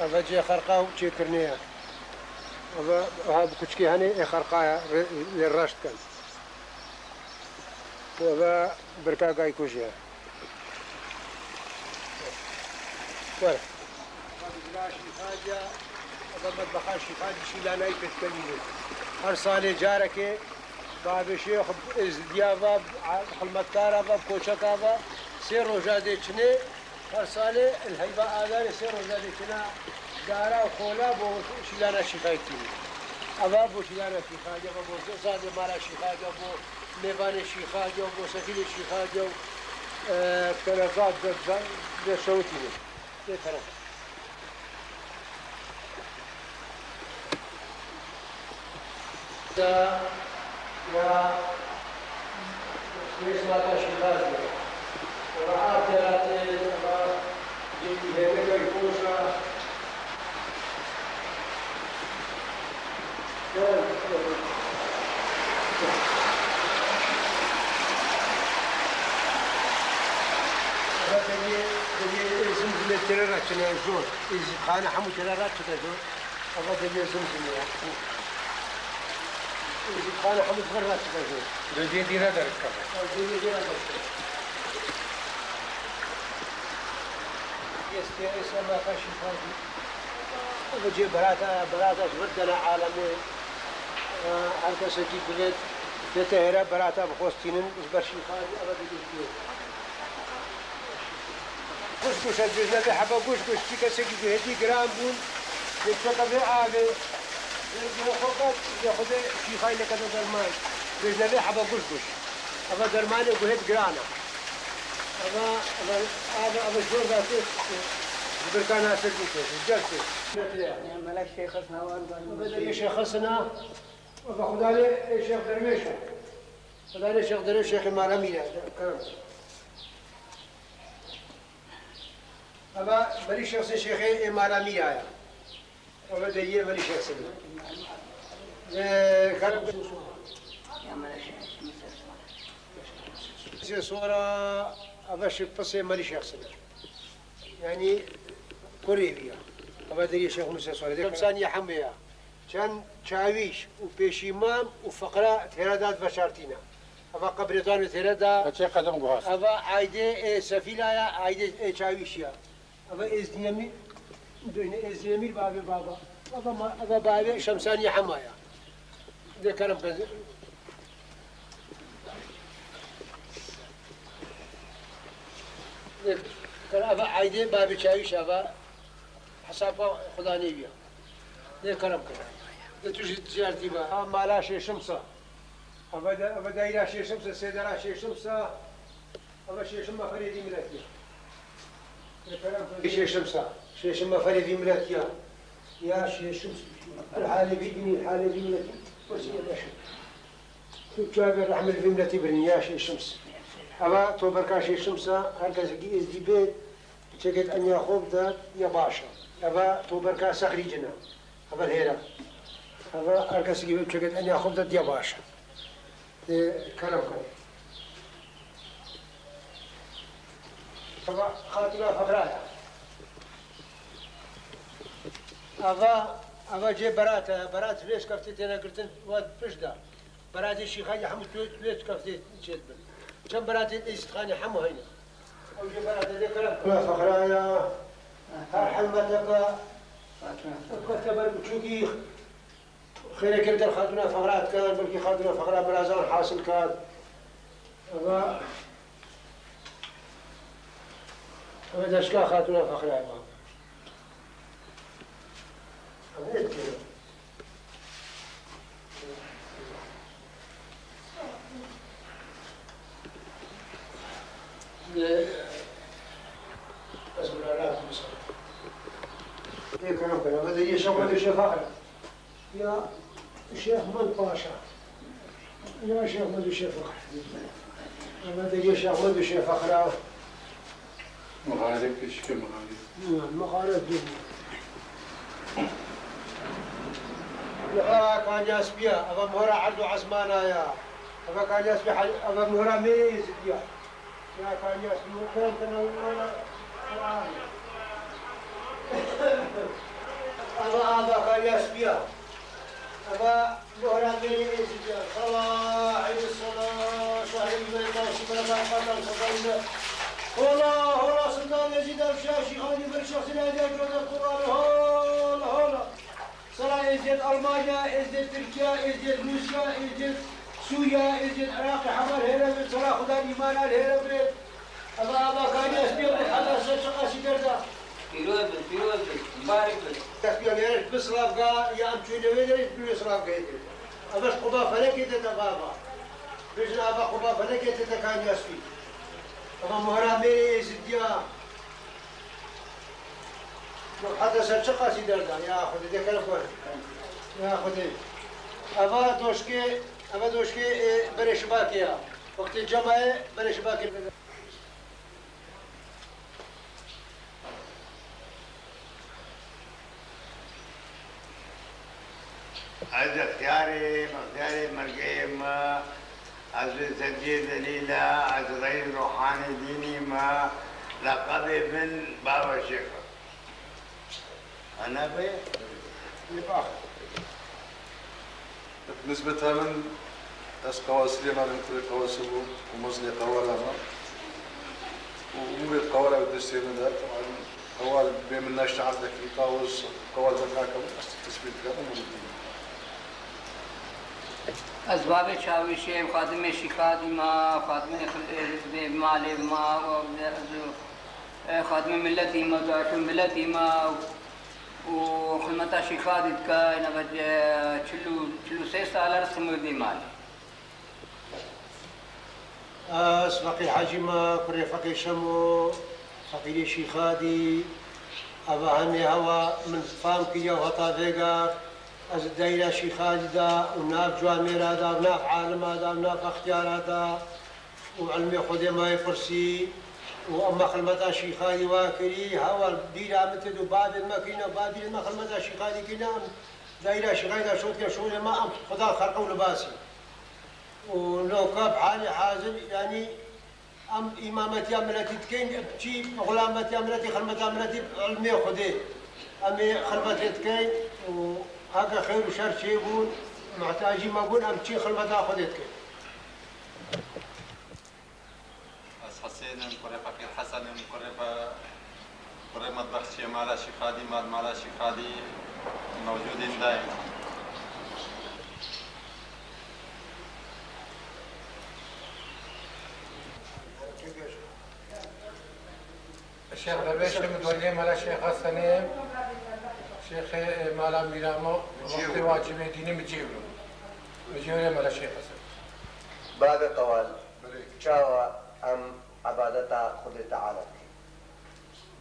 Eva cê xerqa û çêkirinê ye. Eva, ha bi kuçkê henê ê xerqa ye, rê, lê reş dikin. Eva birka Gaykurjê ye. Were. Eva şîxac e, eva metbexa şîxac, şîlanayî pêşkenî bû. Her salê carekê bavê şêx êzdiya ve, xilmetkara ve, koçeka ve, sê roja dê çinê, her salê li heyva adarê sê roja dê çina dara û xola bo şîlana şîxayî tînî. Eva bo şîlana şîxac e, eva bo sadê mala şîxac e, bo mêvanê şîxac e, bo sefîrê şîxac e, e, kereza de, de, de şewitînê. Bê kerem. Da ya Xwêsmata şîxaz e. Eva a teratê, eva cêkî hêneke koşa. Eva deriyê, deriyê Zimzimê têre re çine zor. Êzîdxane hemû têre re çine zor. Eva deriyê Zimzimê ya. Êzîdxane hemû vir re çine zor. Deriyê dîre derikeve. Eva deriyê dîre derikeve. Êsê, êsê me xeşî xwendî. Eva cê berata, berata ji vir dene alemê. Her kesekî divêt, bête hêre berata bi xwe stînin, ji ber şîxan, eva digihî. Guş guş, ez bêjne vê heba guş guş, çi kesekî guhêtî giran bûn, yê çeka vê avê, vê guhê xwe qet, yê xwe dê şîxayî leke de derman. Bêjne vê heba guş guş. Eva dermanê guhêt giran e. Eva, eva, eva, eva jor da tê, ji birka Nasir bû tê, ji cel tê. Mela Şêx Hasan wan wan. Eva deriyê Şêx Hasan a. Eva xudanê, ê Şêx Derwêş e. Xudanê Şêx Derwêş, Şêxê Mala Mîra. Kerem. Eva berî şexsê Şêxê ê Mala Mîra ye. Eva deriyê Melî Şexsê. Ê, Kerem. Sê sora, eva şi pisê Melî Şexsê. Yanî kurê wî ya. Eva deriyê Şêx Mûse Sore. Şemsaniye hemû ya. Çend çawîş û pêşîmam û fiqra têre de veşartîne. Eva qebrê dan û têre de. Çê qedim guhast. Eva aydê ê Sefîla ya, aydê ê çawîş ya. Eva Êzdînemîr, Êzdînemîr bavê baba. Eva ma, eva bavê Şemsaniye hema ya. Dê kerem ke. Dê kerem, eva aydê bavê çawîş eva. Hesaba xudanê wî ya. Dê kerem ke. Dê tu jî ziyaretî be. Ha mala Şêşimsa. Eva de, eva deyra Şêşimsa, sêdera Şêşimsa. Eva Şêşim meferê vî miletî ya. Şêşim sa, Şêşim meferê vî miletî ya. Ya Şêşim, halê vî dinî, halê vî miletî. Wesî ya Şêşim. Tu çavê rehmê vî miletî birin, ya Şêşim. Eva toberka Şêşim sa, her kesekî êzdî bê, çekêt enya xwe bide, ya baş e. Eva toberka Sexrî Cin e. Eva hêra. Eva her kesekî çekêt enya xwe bide, ya baş e. Ê, kerem xwe. Xatuna Feqra ye. Ava, ava cê berata ye. Berat ji vê şkeftê têne girtin, wa pişt de. Beratê Şîxayê hemû tu, tu şkeftê çêdibin. Çend beratê Êzîdxanê hemû heyne. Ew cê beratê dê kerem. Feqra ye. Her hemete be. Ev kefte ber biçûkî. Xêreke li ser Xatuna Feqra dikin, belkî Xatuna Feqra birazan hasil kat. Eva, eva deşka Xatuna Feqra eva. Ev ne dikin? Ne, ez bira rahat misal. Ne kerem kerem, eva de yeşa xwe de şefa. Ya Şêx Mend Paşa. Ya Şêx Mend û Şêx Feqra. Eva de Şêx Mend û Şêx Feqra. Mixalif, pêşikê mixalif. Ya, mixalif değil. Ya Kanya Spiya, eva mohra erd û ezmana ya. Eva Kanya Spiya, eva mohra mêrê Êzidiya. Ya Kanya Spiya, ava, ava Kanya Spiya. Ava mohra mêrê Êzidiya. Sala, eynî sala, şehrî me taşî me, me qatan sala. Hola, hola, Sultan Êzîd Şah, Şîxanî bir şexsî ne diye, gördü Kur'an, hola, hola. Sala Êzîd Almanya, Êzîd Tirkiye, Êzîd Rûsya, Êzîd Sûriye, Êzîd Iraqê, hemar hêre bin, sala Xudan îmana li hêre bin. Eva ava Kanya Spiya bi heta ser çiqasî derda. Pîroz bin, pîroz bin, mibarek bin. Spiya mêrê bi silavga, ya em çûyne wê derê, bi wê silavga yê. Eva ji quba felekê de te bava. Bêjin ava quba felekê de te Kanya Spî. Eva mohra mêrê Êzidiya. Heta ser çiqasî derda, ya Xwedê, dê kere xwe. Ya Xwedê. Eva doşkê, eva doşkê, e, berê şibakê ya. Wextê cema ye, berê şibakê. Ez extiyarê, extiyarê mergeyê me, ez li Zevciyê Zelîl e, ez reîs ruhanî dînî me, leqebê min Baba Şêx e. Ana be? Nisbeta min, ez Qawal Silêman im, kurê Qawal Sibû û mezinê Qawala me. Û umûrê Qawala bi destê min de, teban Qawal bê min neşte erdekî, Qawal, Qawal zerkake min, ez tesbîh dikim, umûrê dînî. Ez babê Çawîşê, xadimê Şîxadî ma, xadimê xil-, ê, ê, malê ma, û ez û, ê, xadimê miletî ma, daşû miletî ma û xizmeta Şîxadî dike, êne ve, e, çil û, çil û sê sal e, simirî malê. Ez Feqîr Hecî me, kurê Feqîr Şemo, Feqîrê Şîxadî, eva hemê hewa min fam kiriya û heta vêga ez di deyra Şîxadî de û nav ciwamêra de û nav alima de û nav extiyara de û ilmê Xwedê me yê pirsî û ema xilmeta Şîxadî wa kirî, hewa bîra min tê û bavê me kirîne, bavê me xilmeta Şîxadî kirîne, em deyra Şîxadî de şotiye şolê me, em Xuda xerqe û libasî. Û noka bi halê hazir, yanî em îmametiya miletî dikeyn, çi xulametiya miletî, xilmeta miletî, ilmê Xwedê. Em ê xilmetê dikeyn û heke xêr û şer çêbûn, muhtacî me bûn, em çi xilmeta Xwedê dikeyn. Ez Hesên im, kurê Feqîr Hesen im, kurê be-, kurê metbexçiyê mala Şîxadî, mal, mala Şîxadî mewcûdîn daîm. Şêx Derwêş im, doyê mala Şêx Hesenê, şêxê, e, mala Mîramo, wextê wacibê dînî mi cêwro. Mi cêwrê mala Şêx Hesen. Bavê Qewal. Belê. Çawa em ebadeta Xwedê Teala bikin?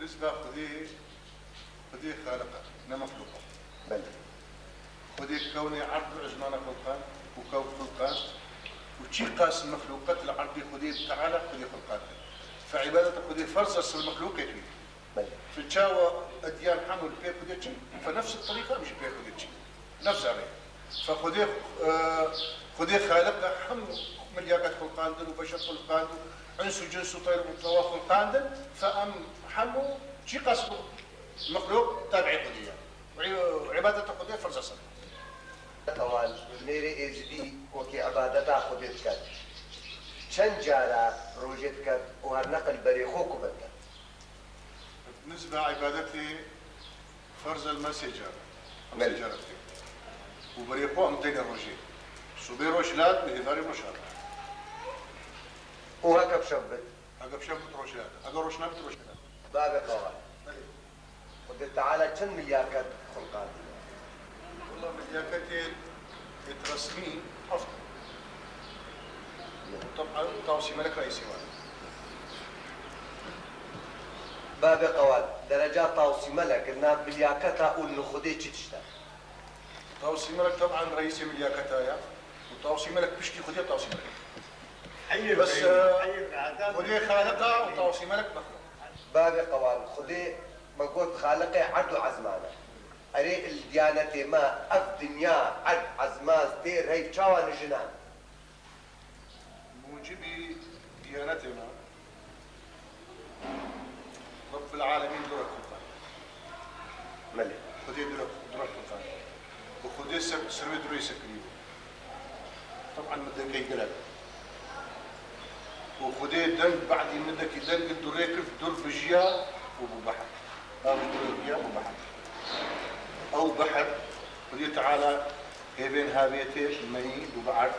Nisba Xwedê, Xwedê Xaliq e, ne mexlûq e. Belê. Xwedê kewnê erd û ezmana xulqand û kew xulqand û çiqas mexlûqat li erdê Xwedê Teala Xwedê xulqand. Fe îbadeta Xwedê ferz e ser mexlûqê xwe. Belê. Fe çawa edyan hemû li pê Xwedê çin, fe nefs terîqa em jî pê Xwedê çin. Nefs e rê. Fe Xwedê, e, Xwedê Xaliq e, hemû milyaqet xulqandin û beşer xulqand û Ins û cins û teyr û tewa xulqandin, fe em hemû çiqas mexlûq tabi'ê Xwedê ye. Û î-, û îbadeta Xwedê ferz e ser me. Heval, nêrê Êzidî wekî îbadeta Xwedê diket. Çend cara rojê diket û her neqil berê xwe ku bidiket? Nizba îbadetê Ferz e li me sê car. Em sê Belê. Car em tê. Û berê xwe em têne rojê. Sibê roj hilat, bi hêvarê roj hat. Û heke bi şev bit? Heke bi şev bit roj hilat. Heke roj nebit roj hilat. Babê qewal. Belê. Xwedê Teala çend milyaket xulqandiye? Wela milyaketê êt resmî heft. Tab'an Tawsî Melek reîsê wan. Babê qewal, dereca Tawsî Melek li nav milyaketa û li Xwedê çi tişt e? Tawsî Melek tab'an reîsê milyaketa ye. Û Tawsî Melek piştî Xwedê Tawsî Melek. Heyr Bes, beyî, e, heyr be, adam Xwedê Xaliq e û Tawsî Melek mexlûq. Babê qewal, Xwedê me got Xaliqê erd û ezman e. Erê, li diyanetê me ev dinya, erd, ezmaz, têr, heyv çawa li jinan? Mucibî diyanetê me, Rabbil Alemîn du re xulqand. Belê. Xwedê du re, du re xulqand. Bi Xwedê ser, ser wê du rê sekirî bû. Tab'an midekey gelek. Û Xwedê deng, badî midekî deng du rê kir, dur bijiya û bû behr. Av ji dur bijiya bû behr. Ew behr, Xwedê Teala hêvên havêtê meyî bû behr.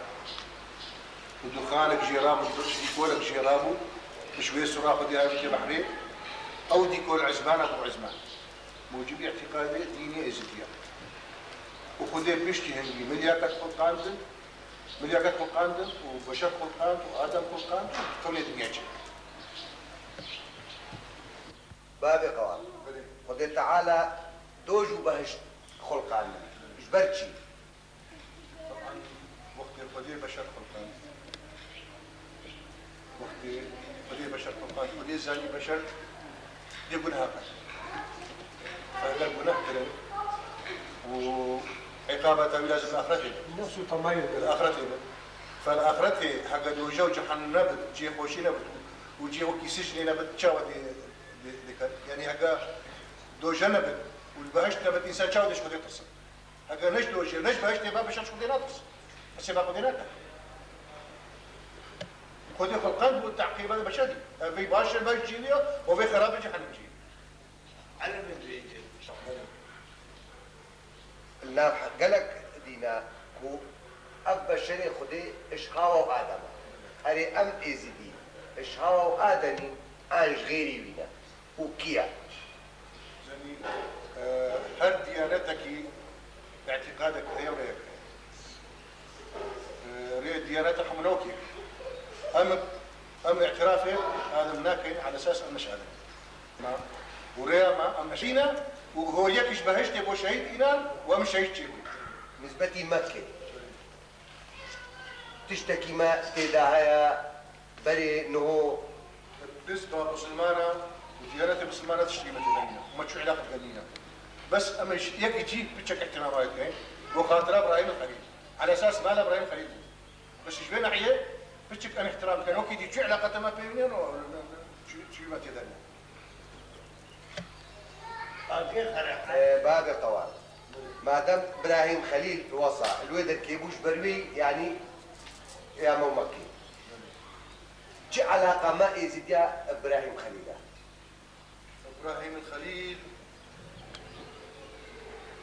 Û duxanek jê rabû, dîkolek jê rabû, bi şwê sura Xwedê avêtiye behrê, ew dîkol ezmana bû ezman. Mucibî îtîqadê dînê Êzidiya. Û Xwedê piştî hingî milyaket xulqandin, milyaket xulqandin û beşer xulqand û Adem xulqand û kewne dinya çêkir. Babê qewal. Belê. Xwedê Teala doj û behişt xulqandin. Ji ber çi? Tab'an wextê Xwedê beşer xulqand. Wextê Xwedê beşer xulqand, Xwedê zanî beşer dê guneh kir. Eger guneh kirin û îqabeta wî lazim li axretê be. Nefs û temayê Li axretê be. Fe li axretê heke doje û cehennem nebit, cihê xweşî nebit û cihê wekî sicnê nebit, çawa dê, dê, dê ket? Yanî heke doje nebit û li behişt nebit, însan çawa dê ji Xwedê tirsin? Heke ne ji dojê, ne ji behiştê be, beşer ji Xwedê natirsin. Hesêba Xwedê nake. Xwedê xulqand bû teqîba beşerî. Ev vê baş e, beş cihê wî ye, û vê xerab e, cehennem cihê. Elemên rêncê. Li nav gelek dîna ku ev beşerê Xwedê ji Hawa û Adem e. Erê em Êzidî, ji Hawa û Ademî an ji xêrî wî ne? Û kî ye? Yanî, e, her diyanetekî îtîqadek heye, rêyek heye. E, rê diyaneta hemû ne wekî yek. Em, em îtirafê Adem nakin, ala esas em ne ji Adem. Ma, û rêya me, em ne şîne, û horiyek ji behiştê bo şehîd înan, û em şehîd çêbûn. Nisbetî Mekkê. Tiştekî me tê de heye, berê niho. Biz ba Musulmana û diyanetê Musulmana tiştekî me tê de nîne. Me çi îlaqet de nîne. Bes em ji yek cî piçek îhtîrama dikeyn. Bo xatira Ibrahîm Xelîl. Ala esas mala Ibrahîm Xelîl bû. Bes ji vê nahiyê piçek em îhtîram dikin. Wekî dî çi îlaqeta me pê nîne, no, çi, çi me tê de nîne. Ee, babê qewal. Madem Birahîm Xelîl wesa, li wê derkê bû ji ber wî, yanî ya me û Mekkî. Çi eleqa me Êzidiya Birahîm Xelîl e? Birahîm Xelîl,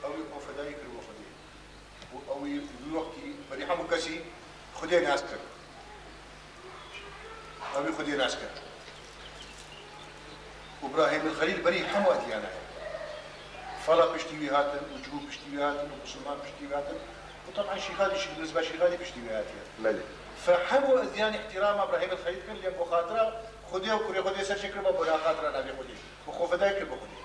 ew ê xwe fedayî kir bo Xwedê. Û ew ê wî wextî berî hemû kesî Xwedê nas kir. Ew ê Xwedê nas kir. Û Îbrahîm el Xelîl berî hemû ediyana ye. Fala piştî wî hatin, û cihû piştî wî hatin, û musulman piştî wî hatin. Û teban şîxalî, şî-, nizba şîxalî piştî wî hatiye. Belê. Fe hemû ediyan îhtîrama Îbrahîm el Xelîl dikin, lê bo xatira Xwedê û kurê Xwedê ser çêkiriba, bo xatira navê Xwedê. Û xwe fedayî kir bo Xwedê.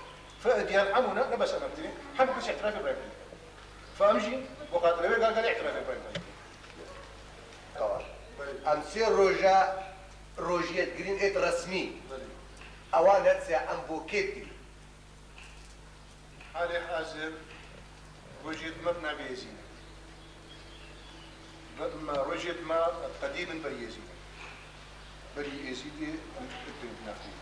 Fe ediyan hemû ne, ne bes Emektî, hemû kes îhtirafê Îbrahîm Xelîl dikin. Fe em jî bo xatirê wê gal gal îhtirafê Îbrahîm Xelîl dikin. Qewal. Belê. Em sê roja rojiyê digirîn êt resmî. Belê. Ewa netse em bo kê digirîn? Halê hazir rojiyê me bi navê Êzî ne. Bi me rojiyê me qedîm in berî Êzî ne. Berî Êzîdê em pêk nexwîn.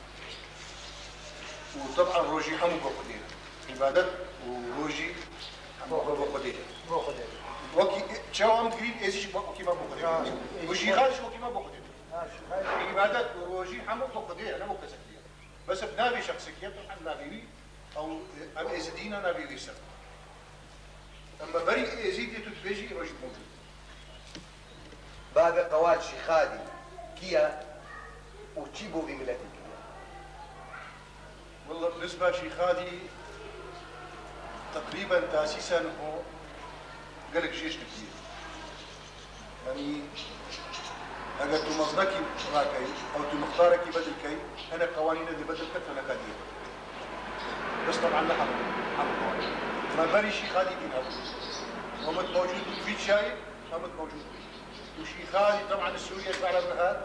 Û teban rojî hemû bo Xwedê ne. Îbadet û rojî hemû bo Xwedê ne. Bo Xwedê. Wekî çawa em digirîn, Êzî jî wekî me bo Xwedê ne. Û Şîxan jî wekî me bo Xwedê ne. Îbadet û rojî hemû bo Xwedê ye, ne bo kesekî ye. Bes bi navê şexsekî ye, teban navê wî, ew, em Êzidî ne, navê wî ser. Em bi berî Êzîdê tu dibêjî, rojî bo Xwedê. Bavê Qewal Şîxadî kî ye û çî bo vî miletî kiriye? Wela, nisba Şîxadî teqrîben tasîsa nixo gelek jêş dikiye. Yanî, eger tu mezinekî rakey, ew tu mixtarekî bedil key, hinek qewanîne dê bedil ket, hineka dî. Bes teban ne hemû, hemû qewanî. Me berî Şîxadî dî hebû. Hemû mewcûd bû, vî çiyayê, hemû mewcûd bû. Û Şîxadî, teban li Sûriye sala min hat,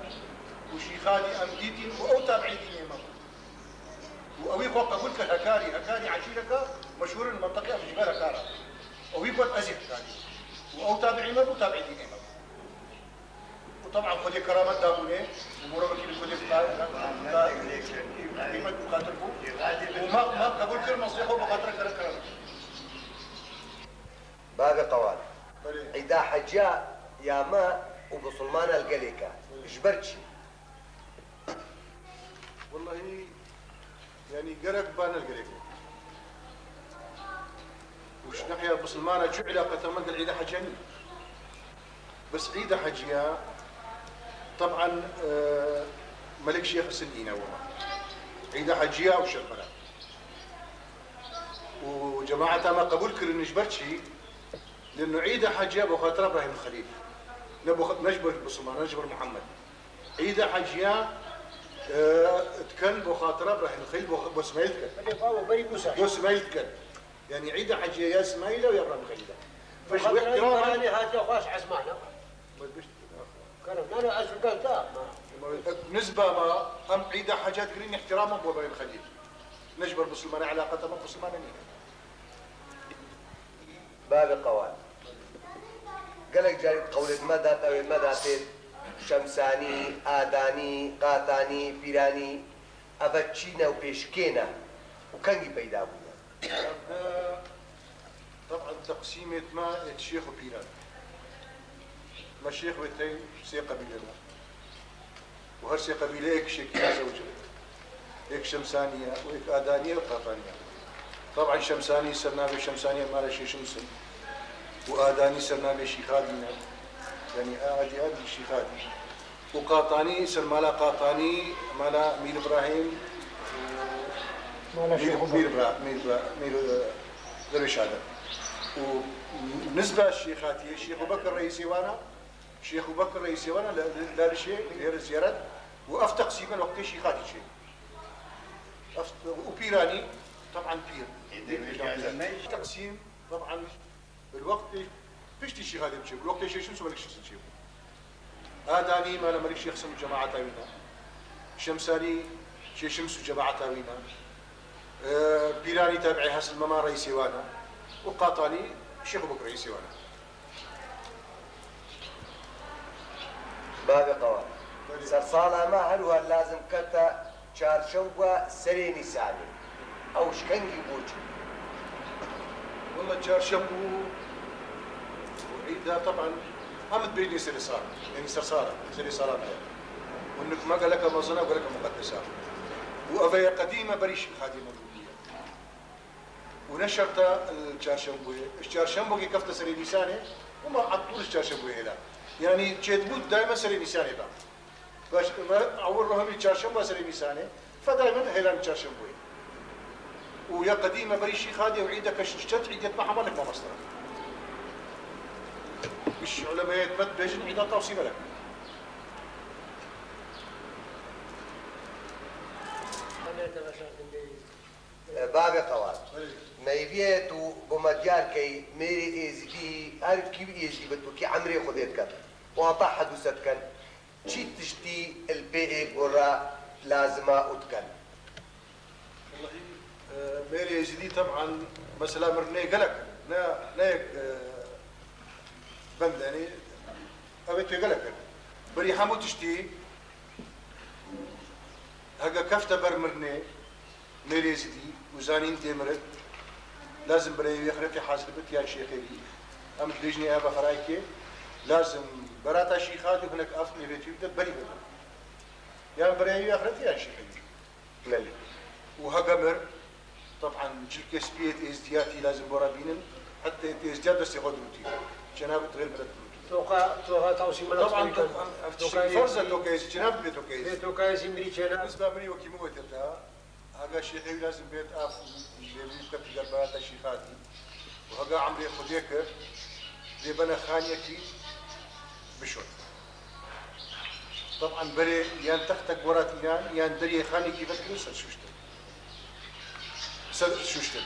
û Şîxadî em dîtîn û ew tabiî dînê me bû. Û ewî xwe qebûl kir Hekarî, Hekarî eşîreke meşhûr in, menteqeya ji ber Hekara. Ewî got, "Ez ê Hekarî." Û ew tabiî me bû, tabiî dînê me bû. Û teban Xwedê keramet dabûnê, û mirovekî li Xwedê qîmet û xatir bû. Û me, me qebûl kir, meslê xwe bi xatira kere keramet. Bavê Qewal. Belê. Îda heciya ya me û bisilmana li gelê ke. Belê. Ji ber çi? Wellahî, yanî gerek bane li gelê ke. Û ji nehiya bisilmana çi îlaqeta me gel Îda Heciya nîne. Bes Îda Heciya, teban, e, Melik Şêx Hisin îne wema. Îda Heciya û Şermera. Û cemaeta me qebûl kirin ji ber çi? Lêno Îda Heciya bo xatira Îbrahîm Xelîl. Ne bo xat-, ne ji ber Bisûman, ne ji ber Muhammed. Îda Heciya, e, dikin bo xatira Îbrahîm Xelîl, bo, bo Smaîl dikin. Belê, bavo, berî Musa. Bo Smaîl dikin. Yanî Îda Heciya ya Smaîl e û ya Îbrahîm Xelîl e. Bo xatira îhtiramê hatiye xweş esmane. Kerem, nano ez bi gel te. Nisba me, em Îda Heciya digirin îhtiraman bo Îbrahîm Xelîl. Ne ji ber Bisûmane, îlaqeta me Bisûmane nîne. Bavê Qewal. Gelek carî qewlê me da, tewê me da tê Şemsanî, Adanî, Qatanî, Pîranî, eve çî ne û pêş kê ne û kengî peyda bûye? Eve, teban teqsîmêt me êt şêx û pîran. Me şêx wê tey sê qebîle me. Û her sê qebîle êk şêkî ya zewicê. Êk Şemsanî ye û êk Adanî ye û Qatanî ye. Teban Şemsanî ser navê Şemsanî ye, mala Şêşims in. Û Adanî ser navê Şîxadî ne. Yanî Adî, Adî Şîxadî. Û Qatanî ser mala Qatanî, mala Mîr Îbrahîm, Mala Mîr, Şêx Mîr Îbra-, Mîr Îbra-, Mîr, e, Derwêş Adem. Û nisba Şêxatiyê, Şêx Ebubekir reîsê wan e, Şêx Ebubekir reîsê wan e, li, li, li Lalişê, li Hêrê Ziyaret, û ev teqsîm e li wextê Şîxadî çê. Ev, û Pîranî, teban pîr. Teqsîm, teban, li wextê piştî Şîxadî çê bû, li wextê Şêşims û Melik Şêşims çê bû. Adanî, mala Melik Şêx Hisin û cemaeta wî ne. Şemsanî, Şêşims û cemaeta wî ne. Ee, Pîranî tabiî Hesil Mema reîsê wan e. Û Qatanî, Şêx Ebubekir reîsê wan e. Bavê Qewal. Belê. Sersala me her wiha lazim kete çarşemba serê Nîsanê. Ew ji kengî bo çi? Wela çarşemb û, û îda teban em dibêjinê serê sal. Yanî sersala, serê sala me ye. Û nik me geleke mezin e, geleke muqedes e. Û eve ye qedîm e berî Şîxadî me bûye. Û ne şert e li çarşemboyê. Ji çarşemboyê kefte serê Nîsanê, û me etûr ji çarşemboyê hêla. Yanî çêdibû daîmen serê Nîsanê da. Baş, me ewil re hemî çarşemba serê Nîsanê, fe daîmen hêlan çarşemboyê. Û ya qedîm e berî Şîxadê û îdeke ji çend îdêt me hema nik mamoste. Giş ulemeyêt me dibêjin îda tavsî melek. Bavê Qewal. Belê. Meyviyê tu bo me diyar key, mêrê Êzidî, her kî Êzidî bi tu kî emrê Xwedê dikin. Û heta hed û sed dikin. Çi tiştî li pê ê gora lazim e û dikin? Wellahî, e, mêrê Êzidî teban mesela min rê gelek, ne, ne yek, e, bend, yanî, ev ê tê gelek in. Berî hemû tiştî, Hege kefte ber mirinê, mêrê zidî û zanîn tê mirin, lazim birayê wî axretê hazir bit yan şêxê wî. Em dibêjinê eva xerayekê, lazim berata şîxadî û hinek af mêvê tû bide berî bibin. Yan birayê wî axretê yan şêxê wî. Belê. Û hege mir, teban cilkê spî yê êzdiyatî lazim bora bînin, heta êzdiyat destê xwe dirûtî. Cenab-ı Tixêr milet dirûtî. Toka, toka tawsî milet Teban dirûtî. Toka, ev Toka tiştê yê ferz e, toka êzî, cenab bê toka êzî. Bê toka êzî mirî cenab. Nisba mirî wekî min wete te, hega şêxê wî lazim bêt af û lêvî biketî derbarata şîxadî. Û hega emrê Xwedê kir, dê bene xaniyekî bişon. Teban berê yan textek werat înan, yan deriyê xanekî vekirin ser şuştin. Ser şuştin.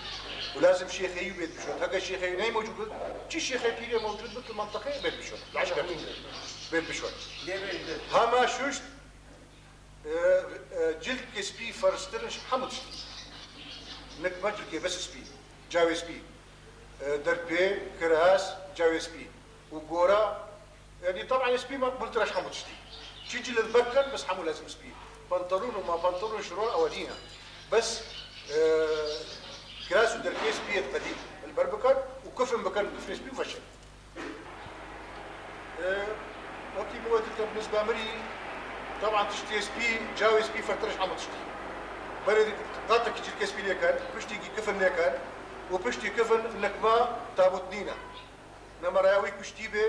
Û lazim şêxê wî bêt bişon. Heke şêxê wî ney mewcûd bit, çi şêxê pîrê mewcûd bit li mintaqeyê bêt bişon. Li Eşkefîn bêt bişon. Hema şuşt, e, e, cilkê spî ferztir in ji hemû tiştî. Nik me cilkê bes spî, cawê spî. E, derpê, kiras, cawê spî. Û gora, yanî, teban spî maqbûltir e ji hemû tiştî. Çi cilê li ber kin, bes hemû lazim spî. Pantalon û ma pantalon ji ro ewe nîne. Bes, e, kiras û derpê spî yê qedî li ber bikin û kifin bikin, kifnê spî û veşin. E, wekî min wê dît ke bi nisba mirî, teban tiştê spî, cawê spî fertir e ji hemû tiştî. Berê qatekî cilkê spî lê ken, piştîkî kifin lê ken û piştî kifin nikma tabût nîne. Nema raya wî kuştî bê,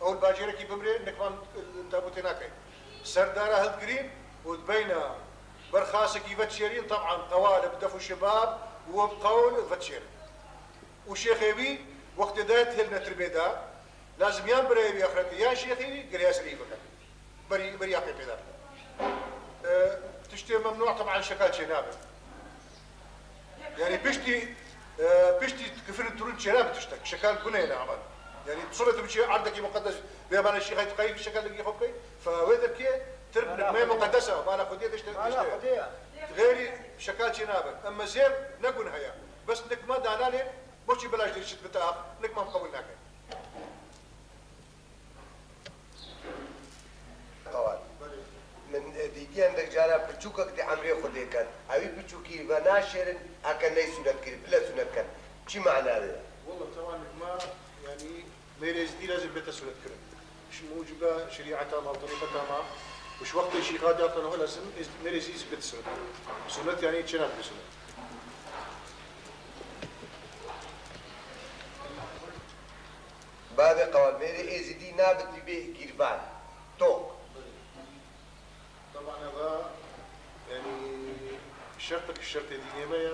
ew li bajêrekî bimrê, nikman tabûtê nake. Serdara hildigirîn û di beyna berxasekî veçêrîn, teban qewalib, def û şibab û bi qewl veçêrin. Û şêxê wî wextê dayet hêlne tirbê de, lazim yan birayê wî axretê yan şêxê wî girêya serî bikin. Berî, berî aqê pê de. E, tiştê memnû teban şekal çê nabe. Yanî piştî, e, piştî kifin û turun çê nabe tiştek. Şekal gune ye li heman. Yanî tu sibê tu biçî erdekî muqedes bê bana şîxay tu qayî şekal li xwe bikey. Fe wê derkê tirb nikmeyê muqedes e. Mala Xwedê de işte, işte. Xêrî şekal çê nabe. Em mezêr ne gun heye. Bes nikma dananê Boçî bila ji dîr şit bite ax, nikmam qebûl nake. Qewal. Min, e, dîtiye hindek cara piçûkek di emrê Xwedê ken. Ewî piçûkî ve naşêrin, heke ney sûnet kirî, bile sûnet ken. Çi mana vê ye? Walla, teban nikma, yanî, mêrê êzidî lazim bête sûnet kirin. Ji muciba şerîeta me, terîqeta me, û ji wextê şîxa de hatine ho lazim, êz-, mêrê êzidî bête sûnet kirin. Sûnet, yanî, çê nabe sûnet. Bavê qewal, mêrê êzidî nabit bibê gîrvan, tok. Teban eva, yanî, şertek ji şertê dînê me ye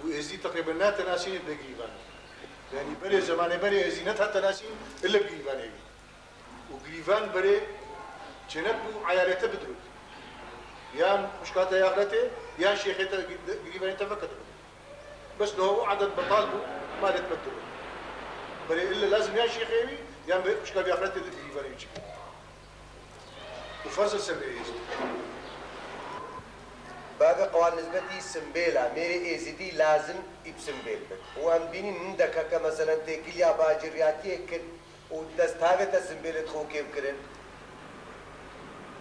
û êzidî teqrîben nate nasîn bê gîrvan. Yanî, berê zemanê berê êzidî nete nasîn ille bi gîrvanê wî. Û girîvan berê çênek bû, eyalê te bidirût. Yan xwişka te ya axretê, yan şêxê te gi-, girîvanê te veke dibin. Bes niha û edet betal bû, malê te bidirût. Berê ille lazim yan şêxê wî, yan berê xwişka vî axretê di girîvanê wî çikî. Û ferz e ser vê êzî. Bavê qewal, nisbetî simbêla mêrê êzidî lazim î bi simbêl bit. Û em bînîn hindek heke meselen têkiliya baciriyatiyê kir, û dest tavê te simbêlê xwe kêmkirin.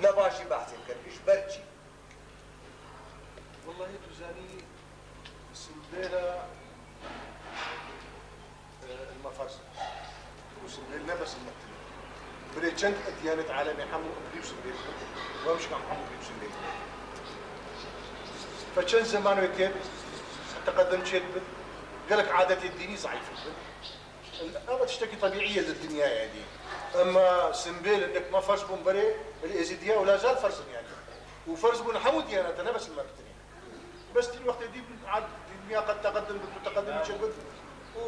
Ne başî behsê kir. Ji ber çi? Wellahî tu zanî simbêla, e, ilma fars. Û simbêl ne bes ilma din. Birê çend edyanet alemê hemû em grîb simbêl. Û em jî em hemû grîb simbêl. Fe çend zeman wê tê, teqedem çêt bit. Gelek adetê dînî zayîf bit. Eva tiştekî tebîî ye li dinyayê dî. Ema simbêl hinek me ferz bûn berê, li Êzidiya û la zad ferz in yanî. Û ferz bûn hemû diyanete, ne bes li me bitinê. Bes tîn wextê dî, ad-, dinya qed teqedim bit û teqedimî çêbit. Û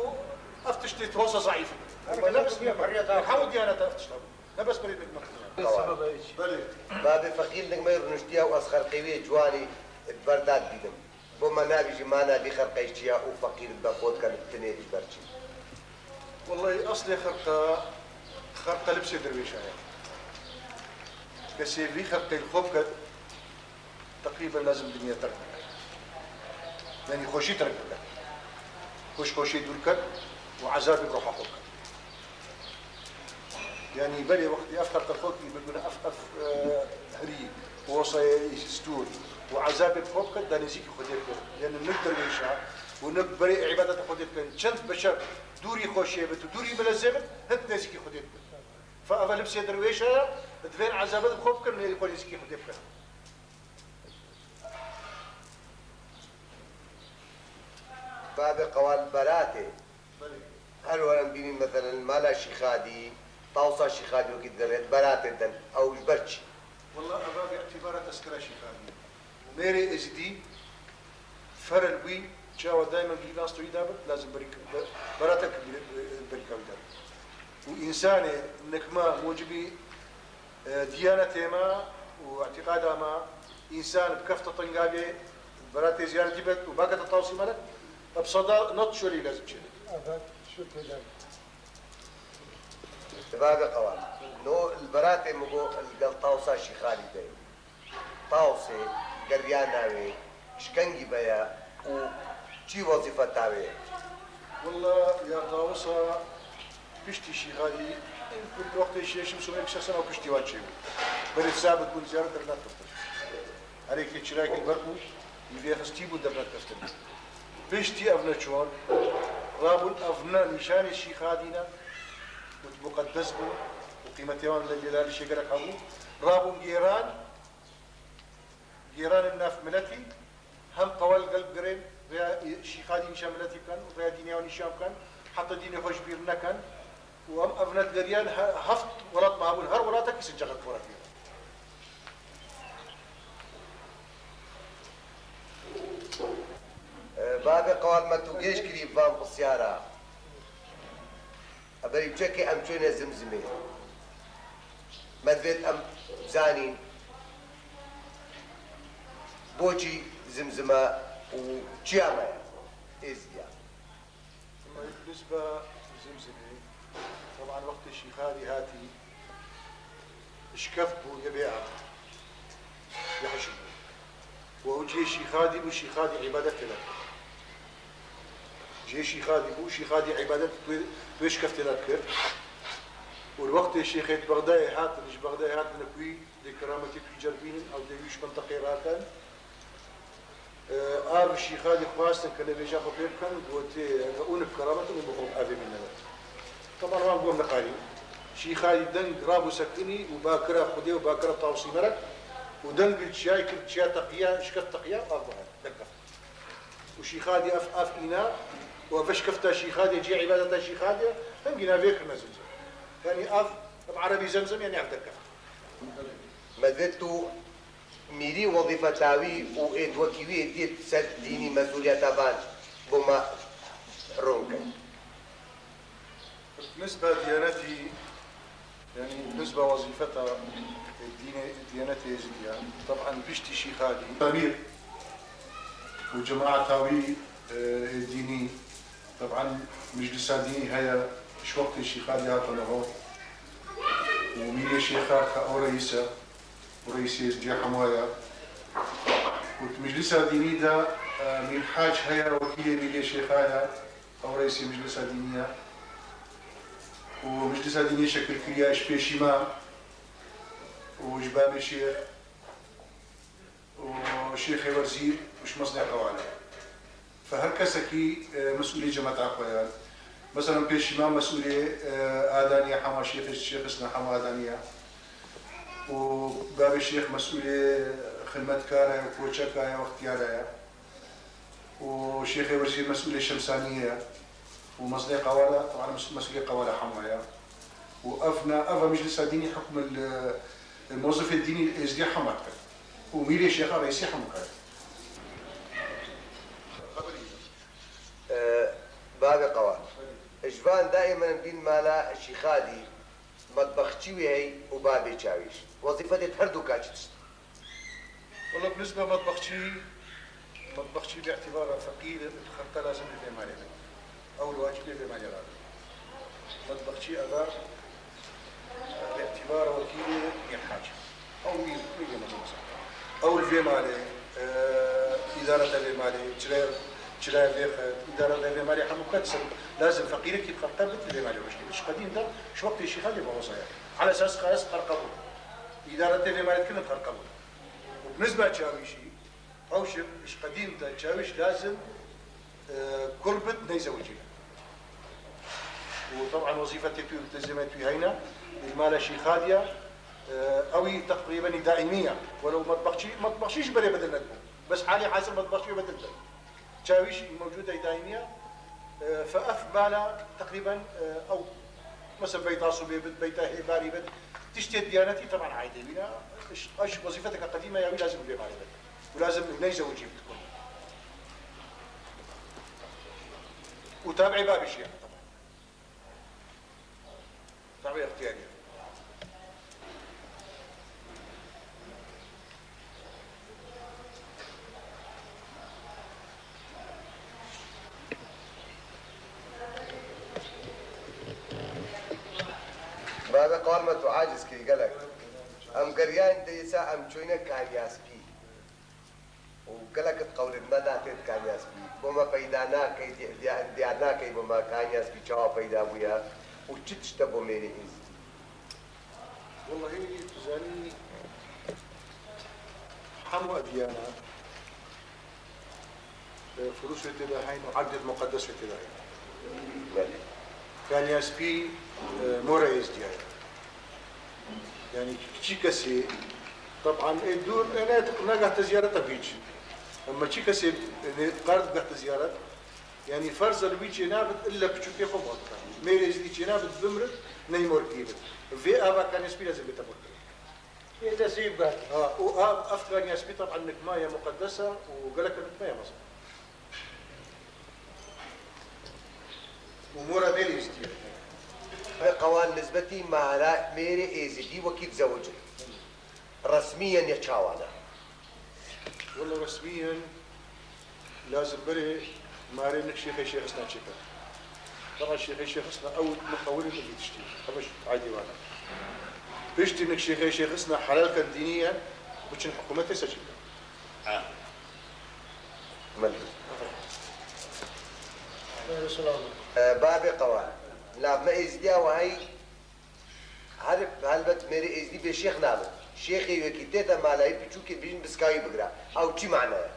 ev tiştê hosa zayîf in. Ema ne bes li me. Hemû diyanete ev tişt hebû. Ne bes berê hinek me bitinê. Belê. Bavê feqîr hinek me rûniştiya û ez xelqê wê ciwanî di ber de dibînim. Bo me nabêjî mana vî xelqê çi ya û feqîr dibe xwe dike li tinê ji ber çi? Wellahî eslê xelqa, xelqa libsê derwêşa ye. Kesê vî xelqê li xwe bike, teqrîben lazim dinya terk bike. Yanî xweşî terk bike. Xweş xweşî dûr ket û ezabê bi ruha xwe bike. Yanî berê wextî ev xelqê xwe kî bibin ev, ev, e, herî, wosayê î stûr. û ezabê bi xwe bikin, da nêzîkî Xwedê bikin. Yani nik derwêşa û nik berê îbadeta Xwedê bikin. Çend beşer dûrî xweşiyê bit û dûrî melezê bit, hind nêzîkî Xwedê dibin. Fa eve libsê derwêşa ye, divên ezabê bi xwe bikin, nêrî xwe nêzîkî Xwedê bikin. Babê qewal beratê. Belê. Her werin bînîn, meselen, li mala Şîxadî, tawsa Şîxadî wekî digerê, beratê din. Ew ji ber çi? Wela eva bi îtîbara tezkira Şîxadî. Û mêrê Êzidî ferel wî çawa daîman gî nas wî dabit, lazim berî-, be-, beratek berîka wî dabit. Û însanê nikma mucibî E, diyanetê me û îtîqada me, însan bikefte tengavê, beratê ziyaretî bet û bakete tawsî melek, bi seda nod şolî lazim çêbe. Evet, şu têde. Babe qewal. No li beratê min got li gel tawsa Şîxalî de. Tawsê geriya navê. Ji kengî ve ye û çi wezîfeta wê ye? Wela ya tawisa piştî Şîxalî, em ku wextê şêşim Somê şexsen ew piştî wan çêbû. Berê sabit bûn ziyaret dernakeftin. Herêkê çirakê li ber bû, îvê xistî bû dernakeftin. Piştî ev neçûn, rabûn ev ne nîşanê Şîxalî ne û muqeddes bûn û qîmetê wan li lêla li şêgerek hebû. Rabûn gêran, Gêranên nav miletî hem qewal gel bigirên, rêya Şîxalî nîşan miletî bikin, rêya dînê wan nîşan bikin, heta dînê xwe ji bîr nekin. Û em ev ne digeriyan he-, heft welat me hebûn, her welatekî sincexek xwe re tê. E, babê qewal me tu gêj kirî van pisyara. Berî çekê em çûne Zimzimê. Me divêt em bizanîn boçî Zimzime û çiya me ye Êzidiya. Nisba Zimzimê, teban wextê Şîxalî hatî, şikeft bû, yê bê av, yê hişk bû. Û ew cihê Şîxadî bû, Şîxadî îbadet tê de kir. Cihê Şîxadî bû, Şîxadî îbadet wê, wê şikeftê de dikir. Û li wextê şêxê di Bexdayê hatin, ji Bexdayê hatine ku wî dê kerametê ku wî ceribînin, ew dê wî ji menteqê rakin. Ev Şîxalî xwestin ku nivêja xwe pê bikin, gotê, eger hûn bi keramet in, hûn bi xwe avê bînin. Teban wan gom neqalî. Şîxalî deng rabû sekinî û bakira Xwedê û bakira tawsî melek û deng li çiyayê kir, çiya teqiya, şikeft teqiya, av bihat, derkeft. Û Şîxalî ev, ev îna û ev şikefta Şîxalî, cihê îbadeta Şîxalî, hingî navê kirine Zemzem. Yanî ev, ev erebî Zemzem, yanî ev derkeft. Me divê tu mîrî wezîfeta wî û êd wekî wî êdiyê ser dînî mesûliyeta van bo me ron key. Nisba diyanetî, yanî nisba wezîfeta dînê, diyanetê Êzidiya, teban piştî Şîxalî, emîr û cemaeta wî, e, ê dînî, Teban meclisa dînî heye, ji wextê Şîxalî hatine hol. Û mîrê şêxa ke ew reîs e, û reîsê cihê hemû ye. Û di meclisa dînî de, e, mîr hac heye, wekîlê mîrê şêxa ye, ew reîsê meclisa dînî ye. Û meclisa dînî şekil kiriye ji pêşî me û ji babê şêx. û şêxê werzîr û ji mezinê qewale. Fe her kesekî, e, mesûlê cemeta xwe ye. Meselen pêşî me mesûlê, e, adaniye hema şêxê, şêxisna hema adaniye. Û babê şêx mesûlê xilmetkare ye û koçeka ye, wextiyare ye. û şêxê werzîr mesûlê şemsaniyê ye û mezinê qewale, teban mes-, mesûlê qewale hema ye. Û ev ne, ev meclisa dînî hukm li, e, mozifê dînî li Êzidî hema dike. Û mîrê şêxa reîsê hemû kare. E, babê qewal. Ji van dayê min bîn mala Şîxadî, metbexçî wê hey û babê çawîş. Wezîfetê her du ka çi tişt? Wela bi nisba metbexçî, metbexçî bi îtîbara feqîr bi xerqe lazim li vê malê be. Ew li wacibê vê malê rabe. Metbexçî eva bi îtîbara wekîlê mîr hac. Ew mîr, mîrê me mesela. Ew li vê malê, e, îdareta vê malê, çile, çile vê xe-, îdareta vê malê hemû ket ser lazim feqîrekî bi xerqe bit li vê malê rojtê. Ji qedîm de, ji wextê şîxa lê bi wesa ye. Ala esas xayes xerqe bû. Îdareta vê malê dikirine bi xerqe bû. Û bi nisba çawîşî, Ew şi ji qedîm de çawîş lazim, e, kur bit neyzewicî. Û teban wezîfetê tu, iltizamê tu heyna, il mala şîxa diya, e, ew î teqrîben î daîmî ya. Welew metbexçî, metbexçî ji berê bedil nedibû. Bes halê hazir metbexçî bedil de. Çawîş î mewcûd e, î daîmî ya. E, fe ev mala teqrîben, e, ew, mesela beyta subê bit, beyta hêvarî bit, tiştê diyanetî teban aîdê wî ne. Eş, eş wezîfeteke qedîme ya wî lazim bê malê bit. ولازم نيزوجي بتكون. وتابعي بابي شيخ طبعا. تابعي اختياري. Bavê Qal me tu aciz kî gelek. Em geriyan dêsa em çûyne Kanyaspî. û gelek qewlên me da tê Kanyaspî. Bo me peyda nakey, di-, di-, diyar nakey bo me Kanyaspî çawa peyda bûye û çi tişt e bo mêrê Êzidî. Wellahî, tu zanî, hemû ediyana, e, furûsê tê de heyn û erdê muqeddesê tê de heyn. Belê. Kanyaspî, e, mora Êzdiya ye. Yani çi kesê, teban, ê dûr, ê ne, nagah te ziyareta vî çi. Ama çi kesê, ê ne, qard gah te ziyaret, yani ferz el vî çê nabit, illa piçûkê xwe bol bike. Mêrê Êzidî çê nabit, bimrit, ney mor kî bit. Vê ava Kanyaspî lazim bête mor kî. Yê te sî bike. Ha, û av, ev Kanyaspî, teban, nikma ye muqeddesa û gelek nikma ye mezin. Û mora mêrê Êzidî ye. Qewan nisbetî mara mêrê Êzidî wekî dizewicin. Resmîyen ya çawan e? Wele resmîyen lazim berê marê nik şêxê şêxisna çêke. Teban şêxê şêxisna ew muqewilin û vî tiştî. Hemî ji aîdê wan e. Piştî nik şêxê şêxisna helal ken dînî ye, biçin hikûmetê seçin. Ha. Min. E, babê Qewan. La me Êzdiya wahî her helbet mêrê Êzdî bê şêx nabin. Şêxê wekî tête malayî piçûkê bijin biskawî bigira. Ew çi mane ye?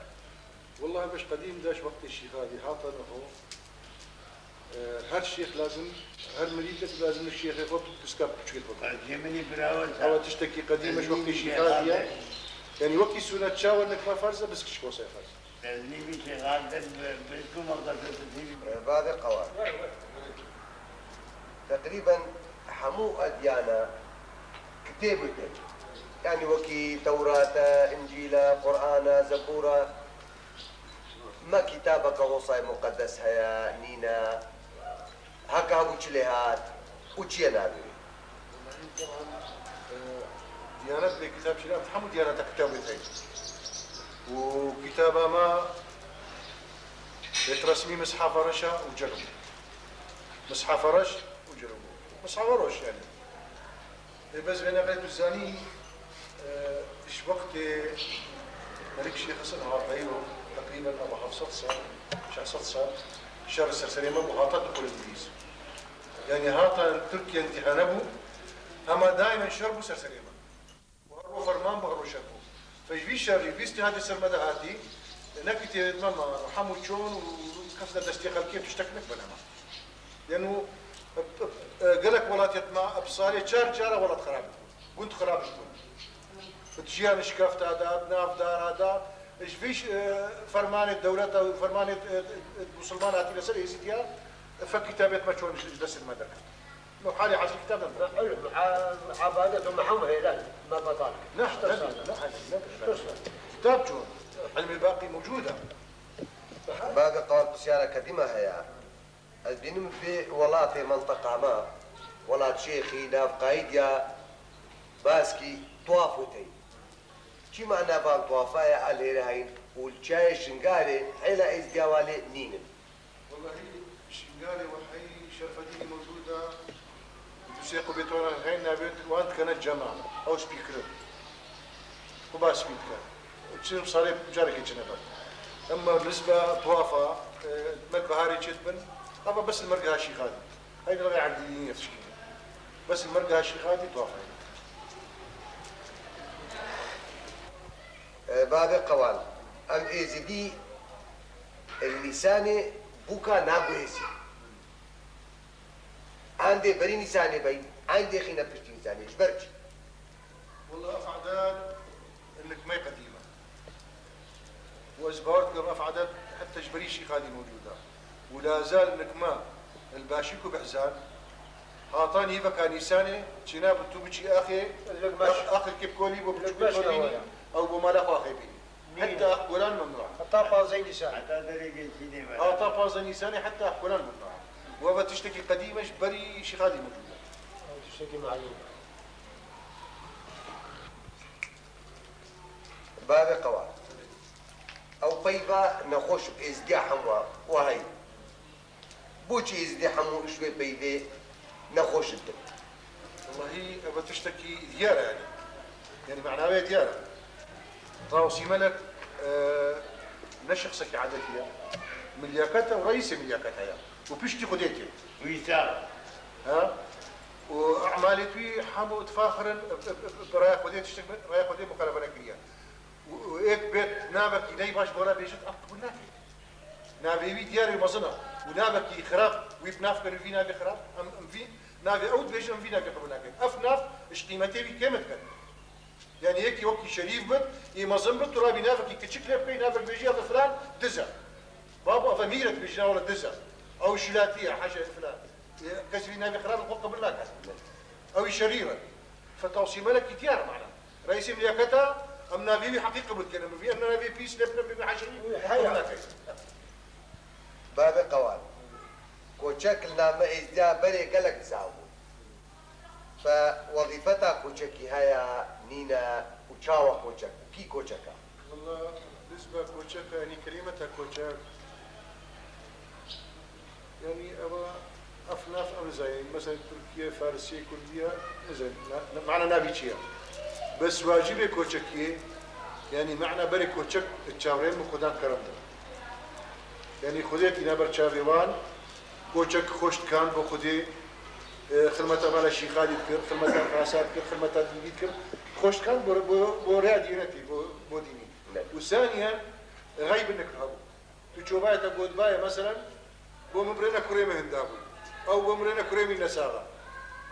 Wellahî beş qedîm de ji wextê şîxa dî hata niho. E, her şêx lazim, her mirîdek lazim şêxê xwe piska piçûkê xwe bigire. Cemilî birawe te. Ewa tiştekî qedîm e ji wextê şîxa diye. Yani wekî sûnet çawa nikma ferz e, bisk ji kosaya ferz. Tezlîmî şêxan te bi, bi ku maqdar te tezlîmî. E, bavê Qewan. Teqrîben hemû edyana kitêb û tê. Yani wekî Tewrat e, Încîl e, Quran e, Zebûr e. Me kitabeke Wosayê Muqeddes heye, nîne? Heke hebû çi lê hat û çi ye navê wî? Diyanet bê kitab çi lê hat, hemû diyaneta kitabê tey. Û kitaba me yê resmî Mishafa Reşa û Cerm. Mishafa Reş û Cerm. Mishafa Reş yani. Ê, bes vê neqlê tu zanî, e, ji wextê Melik Şêx Hesin hat heyro, teqrîben ava heft sed sal, şeş sed sal, şer ser serê me bû, hata tu qul Îngilîz. Yani hata Tirkiye îmtîhan nebû, hema daîmen şer bû ser serê me. Û her ro ferman bû, her ro şer bû. Fe ji vî şerî, vî îstîhadê ser me de hatî, ne kitêbê me ma, hemû çûn û kefte destê xelkê, tiştek nekbene me. Yanî, e, e, e, gelek welatiyet ma, e, bi salê çar cara welat xerab bû. Gund xerab bû. Bi jiyan şikafta da, bi nav dara da, ji vî, e, fermanê dewleta û fermanê, e, e, musulman hatî li ser Êzîdiya, e, fe kitabêt me çûn ji destê me derket. No halê hazir kitab ne. Ilm, muha-, muhabadet û muham hêlan, me betal. Ne, ne, ne, ne, ne. Kitab çûn. Ilmê baqî mewcûd e. Bavê Qal, pirsyareke dî me heye. Ez bînim vê welatê menteqa me, welat şêxî, nav qayîdiya, baskî tuwaf û tey. Çi mana van tuwafa ye, el hêre heyn û li çiyayê Şingalê hêla Êzdiya wa lê nînin? Wellahî, Şingalê we heyî Şerfedînî mewcûd e. Tu sê qubê tora heyn navê wan dikene cema. Ew spî kirin. Xwe baş spî dike. Çi salê carekê çine ber. Emma nisbe tuwafa, e, me biharê çêdibin, eva bes li mergeha şîxa dî. Heyde lixê erdî nîye tişkîne. Bes li mergeha şîxa dî tuwafa ye. E, bavê Qewan. Em êzidî li Nîsanê bûka naguhêsî. Endê berî Nîsanê bey, endê xîne piştî Nîsanê. Ji ber çi? Wela ev edet nikmeyê qedîm e. Û ez bawer dikim ev edet heta ji berî Şîxalî mewcûd e. Û la zal nikme li Başîk û Behzan hatan hîveka Nîsanê çênabe tu biçî axê, axê Kepkolî bo biçûkê xwe bînî, ew bo mala xwe axê bînî. Heta Axkolan memnû e. Heta pazdeh Nîsanê. Heta derê gençînê me. Heta pazdeh Nîsanê heta Axkolan memnû e. Û ev tiştekî qedîm e, ji berî Şîxalî mewcûd e. Ew tiştekî malûm e. Bavê Qewal. Ew peyva nexweş û êzdiya hemwa wa heyî. Boçî êzidî hemû ji wê peyvê nexweş dibin? Wellahî, ev tiştekî diyar e, yanî. Yanî, mena wê diyar e. Tawsî Melek, e, ne şexsekî edetî ye. Milyaket e û reîsê milyaket heye. Û piştî Xwedê tê. Wî sağ. Ha? Û emalê wî hemû difaxirin, bi, bi, bi, bi raya Xwedê tiştek, bi raya Xwedê muxalefe nekiriye. Û, û êk bêt navekî ney baş bo re bêjit, ev qebûl nake. Navê wî diyar û mezin e. Û navekî xirab, wî bi nav kirin vî navê xirab, em, em vî navê ew dibêjin, em vî navê qebûl nakin. Ev nav ji qîmetê wî kêm dikin. Yanî yekî wekî Şerîf bit, yê mezin bit, tu rabî navekî kiçik lê bikey, navek bêjî, ev filan diz e. Babo, ev mîr e, dibêjin, wele diz e. Ew şilatî ye, heşe filan. Ê, kes vî navê xirab xwe qebûl nake. Ew î şerîr e. Fe Tawsî Melekî diyar e, mana. Reîsê miliyaketa, em navê wî heqî qebûl dikin. Em vî, em navê pîs lê bikin, bibin heşerî, qebûl nakin. Bavê Qewal. Koçek li name êzdiya berê gelek dizav bû. Fe wezîfeta koçekî heye, nîne û çawa koçek bû? Kî koçek e? Wela, nisbe koçek, yanî kelîmeta koçek, yanî ev, ev nav em nizanin. Mesela Tirkiye, Farisî, Kurdiye, nizanin. Na, na, mana navî çi ye? Bes wacibê koçekiyê, yanî mana berê koçek çavreyên bi Xudan kerem de. Yanî Xwedê tîne ber çavê wan, koçek xweş dikan bo Xwedê, e, xilmeta mala Şîxalî dikir, xilmeta Fasa dikir, xilmeta dînî dikir. Xweş dikan bo, bo, bo rêya diyonetî, bo, bo dînî. Ne. Û saniyen, xeyb nik hebû. Tu çobaye te gotbaye, meselen, bo min birêne kurê min hinda bû. Ew bo min birêne kurê min nesaxa.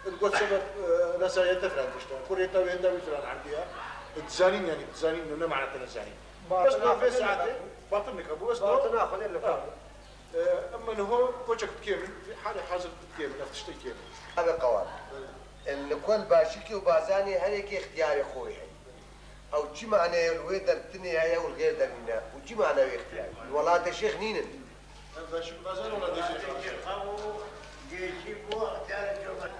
Digot sebeb, e, nesayete filan tişta. Kurê te wê hinda wî filan erdî ya. Dizanîn yanî, dizanîn, ne mana te nezanîn. Bes Batina to vê Xwedê saetê, lê batin nik hebû, bes to. Batina Xwedê lê Ha. E, em niho koçek dikê min, halê hazir dikê min, ev tiştê kê min. Bavê Qewal. Belê. Li ku li Başîkê û Bazanê her yekê îxtiyarê xwe heye. Ew çi maneyê li wê der tinê heye û li gêr der nîne? Û çi mane wê îxtiyarê? Li welatê şêx nînin. Ev Başîk û Bazan welatê şêx. Geşî bo îxtiyarê comet.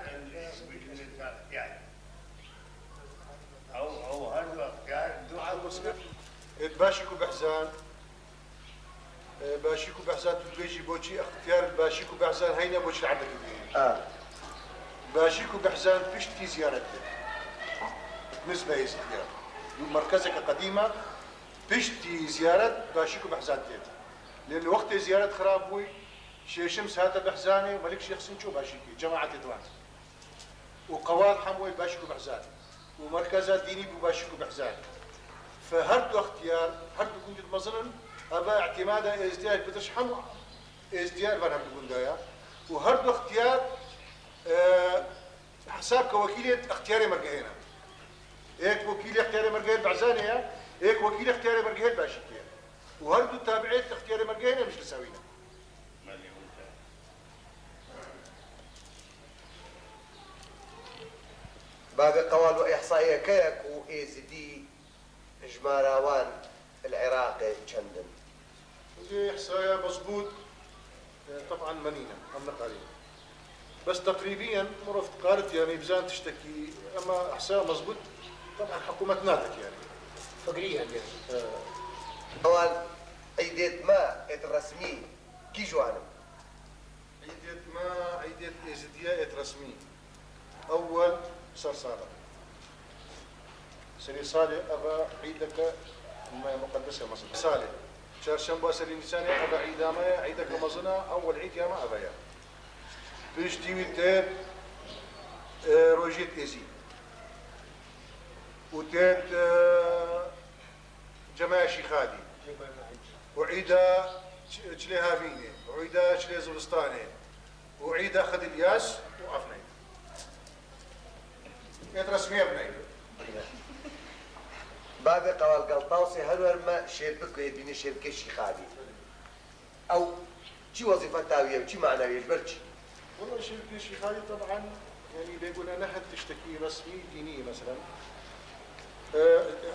Ew, ew her du îxtiyar du Ê Başîk û Behzan. E, Başîk û Behzan tu dibêjî boçî îxtiyar Başîk û Behzan heyne, boçî li erdekî dî? A. Başîk û Behzan piştî ziyaret tê. Nisbe îxtiyar. Û merkezeke qedîm e, piştî ziyaret Başîk û Behzan tê. Lê li wextê ziyaret xirab bûy, Şêşims hate Behzanê, Melik Şêx Sinço Başîkê, cemaetê diwan. Û Qewal hemû wê Başîk û Behzan. Û merkeza dînî bû Başîk û Behzan. Fe her du îxtiyar, her du gund mezin in, eva îtîmada êzdiyar bi diş hemû êzdiyar van her du gunda ya. Û her du îxtiyar, e, hesab ke wekîlê îxtiyarê mergehê ne. Êk wekîlê îxtiyarê mergehê Behzanê ye, êk wekîlê îxtiyarê mergehê Başîkê ye. Û her du tabiê îxtiyarê mergehê ne, meclisa wî ne. Bavê Qewal, we îhsaiyeke ye ku êzidî jimara wan li Iraqê çend in? Hûn ê îhsaya mezbût, e, teban me nîne, em niqarîn. Bes teqrîbiyen mirov dikarit, yanî, bizan tiştekî, ema îhsaya mezbût, teban hikûmet nadik, yanî. Fikrî heye. E. Qewal, îdêt me êt resmî kî ji wan in? Îdêt me, îdêt êzidiye êt resmî. Ewwel ser sal e. Serê salê eva îdeke me muqedes e mezin. Salê. Çarşemba serê Nîsanê eva îda me ye, îdeke mezin e, ewwel îd ya me eva ye. Piştî wî têt, e, rojêt êzî. Û têt, e, Cemaya Şîxadî. û îda Ç-, Çilê Havînê, û îda Çilê Zivistanê, û îda Xid Îlyas û Efneyê. Êt resmî Efneyê. Babê Qewal, gel Tawsê her wer me şêrpik wê bîne, şêrpikê Şîxalî. Ew çi wezîfeta wî ye û çi mana wî ye, ji ber çi? Wela şêrpikê Şîxalî teban, yanî bêgune ne hin tiştekî resmî dînî ye, meselen. E,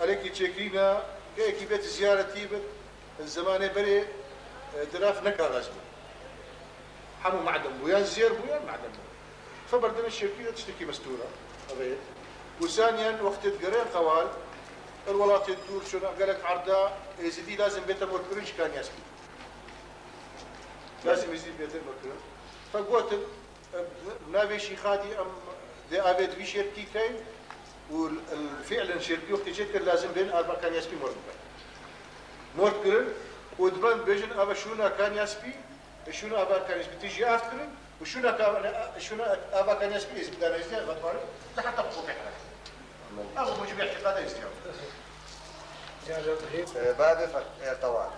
Elekî çêkirîna keyekî bêt ziyaretî bit, zemanê berê, e, diraf ne kaxez bû. Hemû maden bû, yan zêr bû, yan maden bû. Fe berdine şêrpikî de tiştekî mestûr e. Ev e. Û saniyen wextê digerên Qewal, el welatê dûr çûna gelek erda Êzidî lazim bête morkirin ji Kanyaspî. Lazim Êzidî bête morkirin. Fe gotin, Navê Şîxadî em dê avê di vî şêrpikî keyn û l-, l-, fi'len şêrpikî wextê çêdikir lazim bên arba Kanyaspî mor bikin. Mor kirin û diben bêjin ava şûna Kanyaspî, şûna ava Kanyaspî tijî av kirin û şûna ka-, şûna ava Kanyaspî êzî bidana êzî vatmarî te heta xwe pêk hebe. Ev bu cibê îtîqada êzî ya. Ee, Babê Fe-, e, Qewal.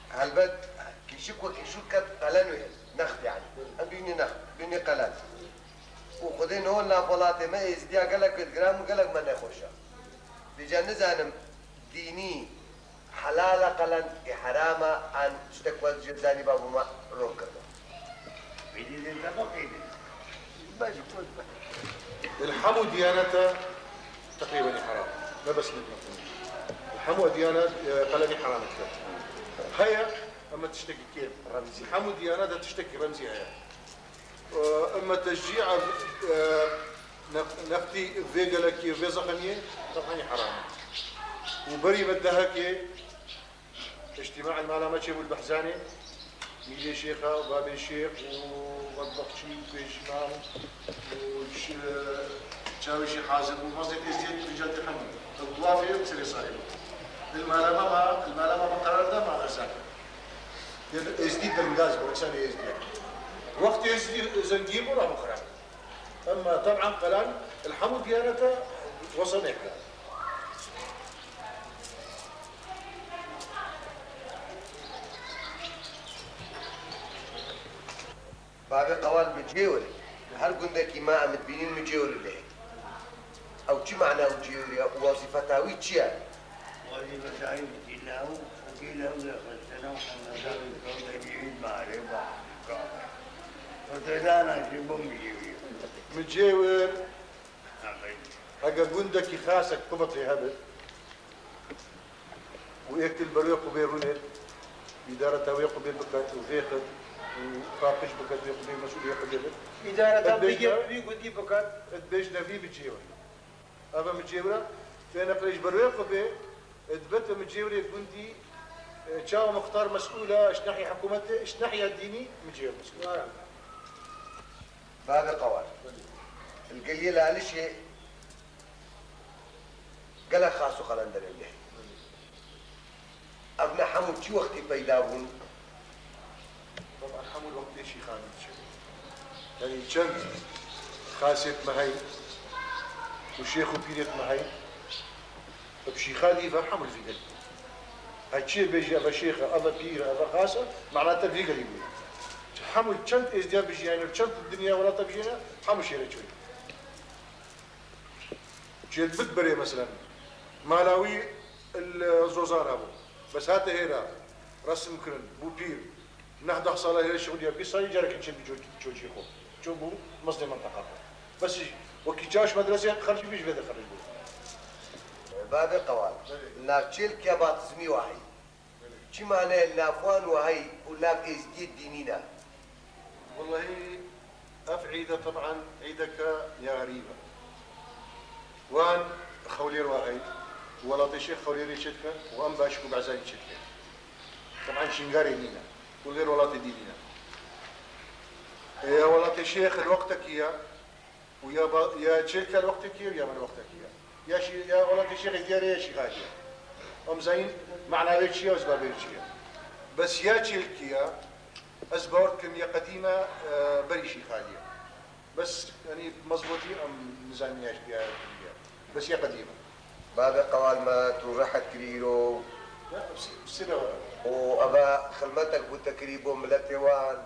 Helbet, kişik we kişûk ket qelen wê, next yani. Em bînî next, bînî qelen. Û Xwedê ne hol nav welatê me êzîdiya gelek wê digiran û gelek me nexweş e. Vêca nizanim dînî helal e qelen, ê heram e, an tiştek we ji zanîba bo me ron kirine. Li hemû diyaneta teqrîben heram. Ne bes li Mekî. Li hemû diyanet, e, qelemî heram dike. Heye, ema tiştekî kêm. Remzî. Hemû diyaneta tiştekî remzî heye. E, ema teşcî'a, e, nef-, neftî vê gelekî, vê zexemiyê, zexemî heram e. Û berî me dehekê, Îctîma li mala me çêbû li Behzanê, mîrê şêxa û babê şêx û metbexçî û pêşîmam û ş-, çawişî hazir bû, mezê êzdiyê ricatê hemû. Ew tuwafê ew serê sarê bû. Li mala me ma, li mala me me qerar da ma erzak. Yê êzdî dengaz bû, eksanê êzdiyê. Wextê êzdî zengîn bû, rabû xirab. Emma teban qelan, li hemû diyaneta wesa nêkira. Babê Qewal, Micêwir. Her gundekî me em dibînin Micêwir lê. Ew çi mana Micêwir ye û wezîfeta wî çi ye? Wezîfeta wî dîna û dîna û xistena û hemezan û kewtebî wî mare ba. Xistedana jî bo Micêwir. Micêwir. Eger gundekî xasek quvetê hebe, û êk li ber wê qubê rûnê, îdareta wê qubê biket û vêxit û paqij biket, wê qubê mesûlê qubê bit. Îdareta bigê bi wî gundî biket. Dibêjne vî Micêwir. Eva Micêwir e, têne qirêj ber wê qubê, dibit Micêwirê gundî, e, çawa muxtar mesûl e, ji nehya hikûmetê, ji nehya dînî Micêwir mesûl e. Babê Qewal. Li geliyê Lalişê gelek xas û qelenderên lê. Ev ne hemû çi wextî peyda bûn? Teban hemû wextê Şîxanî diçe. Yanî çend xasêt me heyn û şêx û pîrêt me heyn. Bi Şîxalî ve hemû li vî gelî bûn. Her çiyê bêjî, eve şêx e, eve pîr e, eve xas e, mana te vî gelî bûye. Hemû çend êzdiya bijiyane, çend dinya welata bijiyane, hemû şêrê çûye. Çêdibit berê, meselen, mala wî li Zozana bû. Bes hate hêra, resim kirin, bû pîr. Neh deh sala hêra şixuliya, bîst salî carekê çêbû ço-, çocî xwe. Ço bû mezdê menteqa xwe. Bes wekî çaş medresê xercî bî, ji vê de xerc bû. Babê Qewal, Belê. Navçêlkiya Batizmî wahî. Çi mane li nav wan wahî û nav êzdiyê dînî ne? Wellehî ev îde teban îdeke ya xerîb e. Wan Xewlêr wahî, welatê Şêx Xewlêrê çêdike û em baş ku Behzanî çêdike. Teban Şingarê nîne. Xewlêr welatê dînî ne. Ê, ya welatê Şêx li wextekî ye. Û ya ba-, ya Çêlkiya li wextekî ye û ya min wextekî ye. Ya şî-, ya welatê Şêxê Diyarê ya Şîxalî ye. Em zanîn mana wê çi ye û zibabê wê çi ye. Bes ya Çêlkiya, ez bawer dikim ya qedîm e, e, berî Şîxalî ye. Bes, yanî, mezbûtî em nizanin ya, ya, ya. Bes ya qedîm e. Babê qewal me tu rehet kirî îro û eva xilmetek bû te kirî bo miletê wan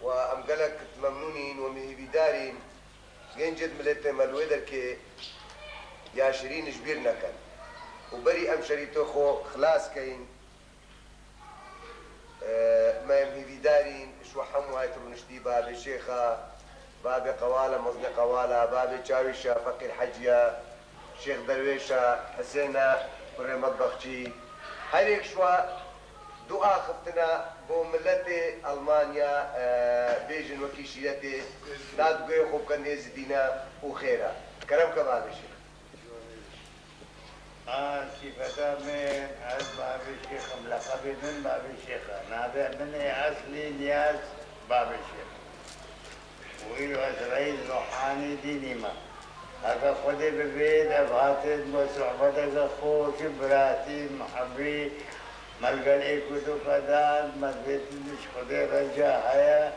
û em gelek memnûn în û em hêvîdar în gencêt miletê me li wê derkê ya şirîn ji bîr nekin û berî em şerîtê xwe xilas keyin. Me em hêvîdar în ji we hemû hatin rûniştî babê şêxa, babê qewala, mezinê qewala, babê çawîşa, feqîr heciya, şêx derwêşa, Hisêna, kurê metbexçî. Her yek ji we du axiftina bo miletê Almanya, e, bêjin wekî şîretê, dadguhê xwe bikin êzidîna û xêra. Kerem ke babê şêx. A sîfeta min, ez babê şêx im, leqebê min babê şêx e. Navê min ê eslî Niyaz babê şêx. Û îro ez reîs ruhanî dînî me. Heke Xwedê bivêt, ev hatin bo sohbeteke xweş, biratî, muhibî, me li gel êk û du qedan, me divêtin ji Xwedê reca heye,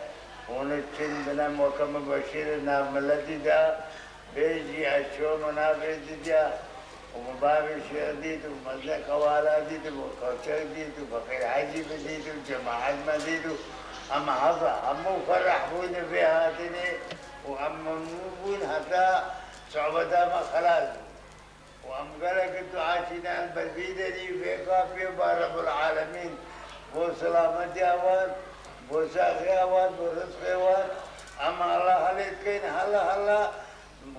hûn çin bine, weke min beşîr nav miletî de. Bêjî ez çûm navê Didya û min bavê şêx dît û mezlê qewala dît û min kewçek dît û feqîr hecî min dît û cemaet me dît û em heve hemû fereh bûne vê hatinê û em memnûn bûn heta sohbeta me xelas bû. Û em gelek dua çîne li ber vî derî vê kapê ba Rebbul Alemîn bo selametiya wan, bo saxiya wan, bo rizqê wan. Em hela helê dikeyn, hela hela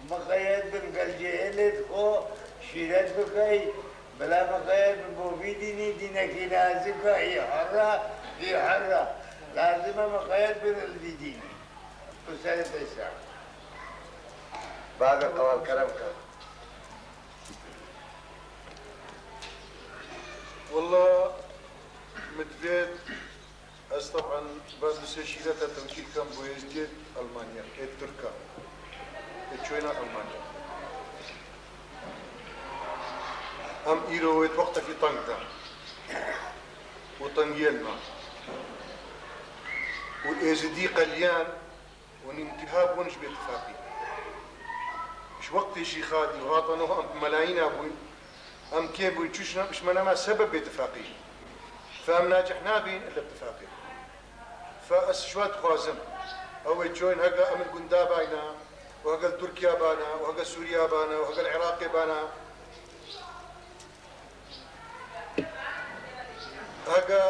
miqeyed bin gel cihêlê xwe şîret bikey, bila miqeyed bin bo vî dînî, dînekî nazik e, î herra, î herra. Lazim e miqeyed bin li vî dînî. Tu serê te ser. Bavê qewal kerem ke. Walla, min divêt, ez teb'en berdisê şîreta tewkîl kem bo êzdiyê Almanya, ê Tirka, ê çûyna Almanya. Em îro wê wextekî teng de û tengiyên me û êzidî qeliyan û nîmtiha bûn ji bêtifaqî. Ji wextê Şîxadî û hata niha em melayîna bûn, em kê bûn, çû ji me nema sebeb bêtifaqî. Fe em nacih nabîn illa bitifaqê. Fe ez ji we dixwazim, ew ê çûyên hege em li gunda bayna û hege li Tirkiya bana û hege Sûriya bana û hege li Iraqê bana, Hege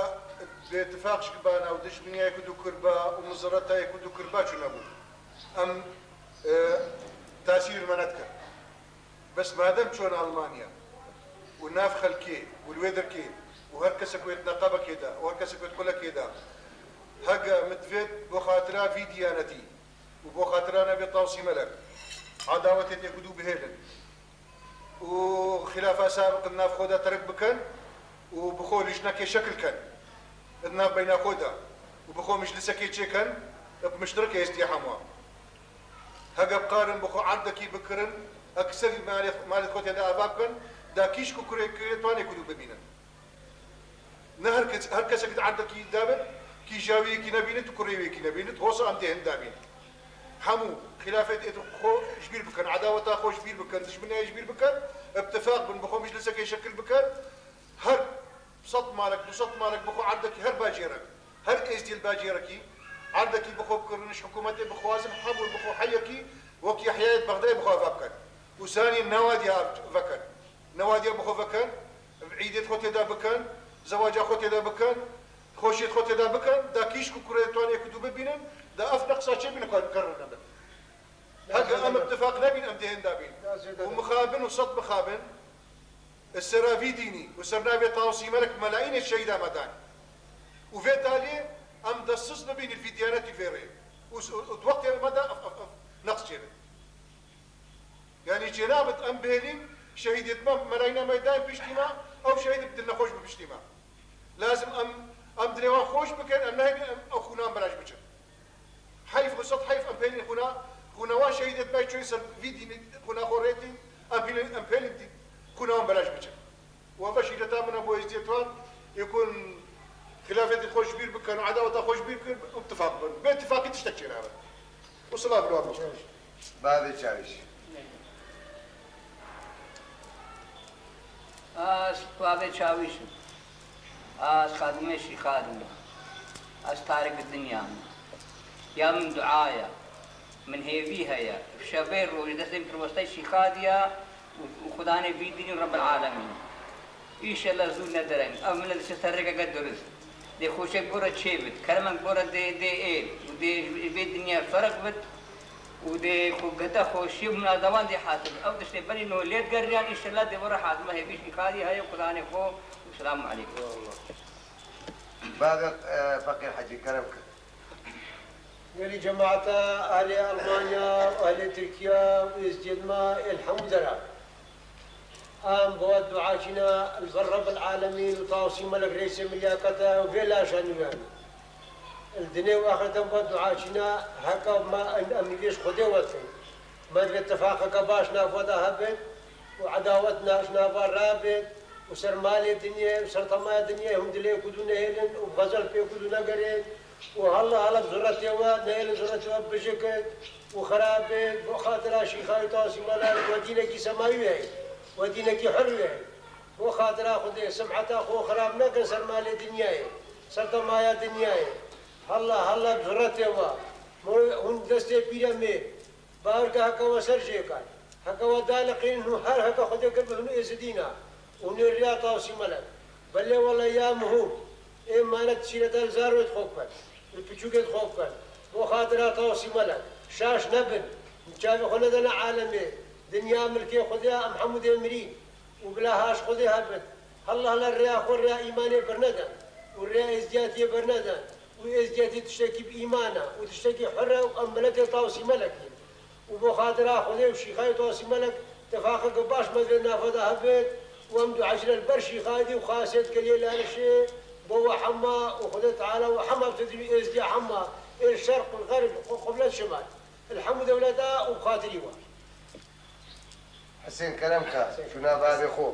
bêtifaq ji bana û dijminiya yek û du kirba û mizireta yek û du kirba çûnebû, em, e, tasîr me nedikir. Bes madem çûn Almanya û nav xelkê û li wê derkê û her kesek wê di neqebekê de û her kesek wê di xulekê de, hege min divêt bo xatira vî diyanetî û bo xatira navê Tawsî Melek, edawetê yek û du bihêlin. û xilafa sabiq di nav xwe de terk bikin û bi xwe lijnekê şekil ken di nav beyna xwe de û bi xwe meclisekê çêken bi miştirekê êzdiya hemû. Hege bikarin bi xwe erdekî bikirin, ek serî malê, malê xwe tê de ava bikin, da kîşk û kurê, kurê twanê ku dû bibînin. Ne her kes, her kesek di erdekî de be, kîja wê yekî nebînit û kurê wê yekî nebînit, hosa em dê hin dabîn. Hemû xilafet êd xwe ji bîr bikin, edaweta xwe ji bîr bikin, dijminê ji bîr bikin, ittifaq bin, bi xwe meclisekê şekil bikin. Her sed malek, du sed malek bi xwe erdekî her bacêrek, her êzdî li bacêrekî, erdekî bi xwe bikirin, ji hikûmetê bixwazin, hemû bi xwe heyekî, wek Yehyayê Bexdayê bi xwe ava bikin. Û zanîn newadiya vekin. Newadiya bi xwe vekin, îdê xwe tê de bikin, zewaca xwe tê de bikin, xweşiyê xwe tê de bikin, da kîşk û kurê twan êk û du bibînin, da ev neqsa çê bîne ku kerr nebin. Heke em ittifaq nebîn, em dê hênda bîn. Û mixabin û sed mixabin, li sera vî dînî û ser navê Tawsî Melek melayînê şehîda me dan. Û vê taliyê em destsiz bibînin vî diyanetî vê rê. Û, û, û di wextê me de ev, ev, ev neqs çêbin. Yanî çênabit em bihêlîn, şehîdêt me, melayîna me dayên piştî me, ew şehîd bi dil nexweş bi piştî me. Lazim em, em dilê wan xweş bikin, em nehêlîn em ew xûnan belaş biçin. Heyf û sed heyf em pêlîn xûna, xûna wan şehîdêt me çûyî ser vî dînî xûna xwe rêtîn, em pêlîn, em pêlîn dî xûna wan belaş biçin. Û ev şîreta min e bo êzdiyêt wan, ê ku xilafetê xwe ji bîr bikin û edaweta xwe ji bîr bikin û tifaq bin. Bê tifaqî tiştek çênabe. Û silav li wan bixwe. Bavê Çawîş. Ez Kuavê Çawîş im. Ez xadimê Şîxadî me. Ez tarik dinya me. Ya min dua ye. Min hêvî heye. Şevê rojê destê min pir westay Şîxadî ye û, û Xudanê vî dînî Rebbil Alemîn. Înşellah zû nedereng. Ev milet diçe ser rêkeke durist. Dê xweşek bore çê bit. Kermek bore dê, dê êl. Û dê ji vê dinyayê ferq bit. Û dê xwe gihete xweşî û min a dewan dê hasil. Ew tiştê berî no lê digeriyan, înşellah dê bore hasil. Me hêvî Şîxadî heye û Xudanê xwe. Selamu aleykum. Bavê, e, Feqîr Hecî, kerem kir. Gelî cemaeta ehlê Almanya û ehlê Tirkiye û êzdiyên me ê li hemû dera. Em bi we duaçî ne li ber Rebbil Alemîn û Tawsî Melek reîsê milî ya kete û vê laşa nû ye. Li dinê û axirete em bi we duaçî ne, heke me em, em nivêj Xwedê we dikin. Me divê tifaqeke baş nav we de hebit û edawet na-, ji nava rabit û ser malê dinyê û ser temaya dinyê hûn dilê ku dû nehêlin û bi xezel pê ku dû negerên. û hela hela bi zuretê we, neyê li zuretê we bijikit û xirabê, bo xatira Şîxayî Tasî Mala we dînekî semawî heye, we dînekî hur heye. Bo xatira Xwedê, simeta xwe xirab nekin ser malê dinyayê, ser temaya dinyayê. Hela hela bi zuretê we, mo hûn destê pîrê mê. Bawer ke heke we ser jê kar, heke we daliqînin hûn her heke Xwedê kir bi hûn êzidî ne û hûn ê riya Tawsî Melek. Belê wele ya mihû ê manet şîrete li zarwê xwe bikin, li piçûkê xwe bikin. Bo xatira Tawsî Melek, şaş nebin. Çavê xwe nedene alemê. Dinya milkê Xwedê ya, em hemû dê mirîn. û bila haş Xwedê hebin. Hela hela rêya xwe rêya îmanê birnedin û rêya êzdiyatiyê birnedin û êzdiyatî tiştekî bi îman e û tiştekî hur e û em miletê Tawsî Melek in. Û bo xatira Xwedê û Şîxayê Tawsî Melek tifaqeke baş me vê nava de hebit û em duacî ne li ber Şîxayê dî û xasê dike lê lanişê bo we hema û Xwedê Teala we hema bi tedî êzdiya hema ê li şerq û li xerb û qiblet şimal. Li hemû dewleta û bi xatirî we. Hisên kerem ke, şûna bavê xwe.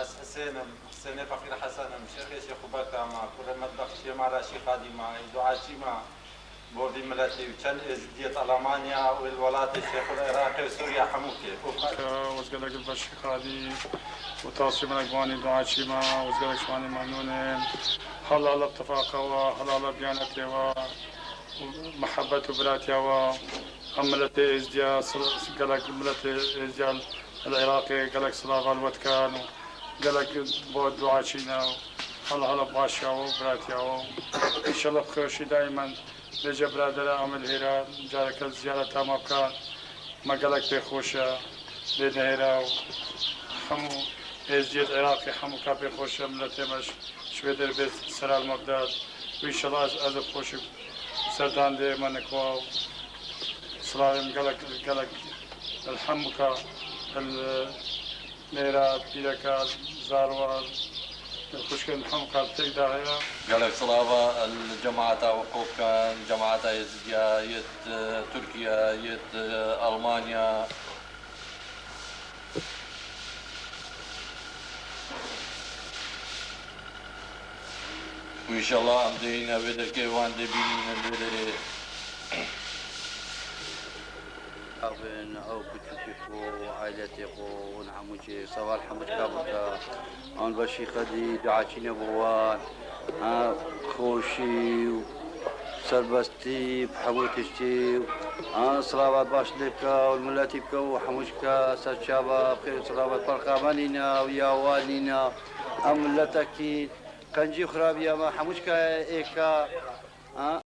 Ez Hisên im, Hisênê Feqîr Hesen im, şêxê Şêxûbeka me, kurê Medbexçiyê Mala Şîxadî me, ê duaçî me, bo vî miletê û çend êzidiyêt Alamanya û li welatê Şêxul Iraqê û Sûriye hemû kê. Û Ke ez gelek li ber Şîxadî û Tasî Melek wanî duaçî me, ez gelek ji wanî memnûn im. Hela hela bi tifaqa we, hela hela bi diyanetê we. û mihebet û biratiya we, em miletê êzdiya, sil-, gelek miletê êzdiya li Iraqê gelek silava li we dikin û gelek bo duaçî ne û hela hela başiya we û biratiya we. Înşellah bi xweşî daîmen bêje biradere em ê li hêra careke ziyareta me bikin. Me gelek pê xweş e, bê nehêra û hemû êzdiyêt Iraqê hemû ka pê xweş e, miletê me ji, ji vê derê bê sera li me bide. Û înşellah ez, ez ê xweşik serdan dê me nikwa û silavê min gelek, gelek li hemû ka li Nêra, pîreka, zarwa, xwişkên hemû ka li têk de heye. Gelek silava li cemaeta we xwe bikin, cemaeta Êzidiya yê di Tirkiye, yê di Almanya. Û înşallah em dê yîne vê derkê wan dê bînin vê derê. Abin ew piçûkê xwe, aîletê xwe, hûn hemû çê seval hemû çika bike. An beşî xedî duaçîne bi wan. Ha, xweşî û serbestî bi hemû tiştî. Ha, silavat baş lê bike û li miletî bike û hemû çika ser çava bi xêr û silavat perqa me nîne û ya wan nîne. Em miletekî qencî û xirabiya me hemû çika êka. Ha,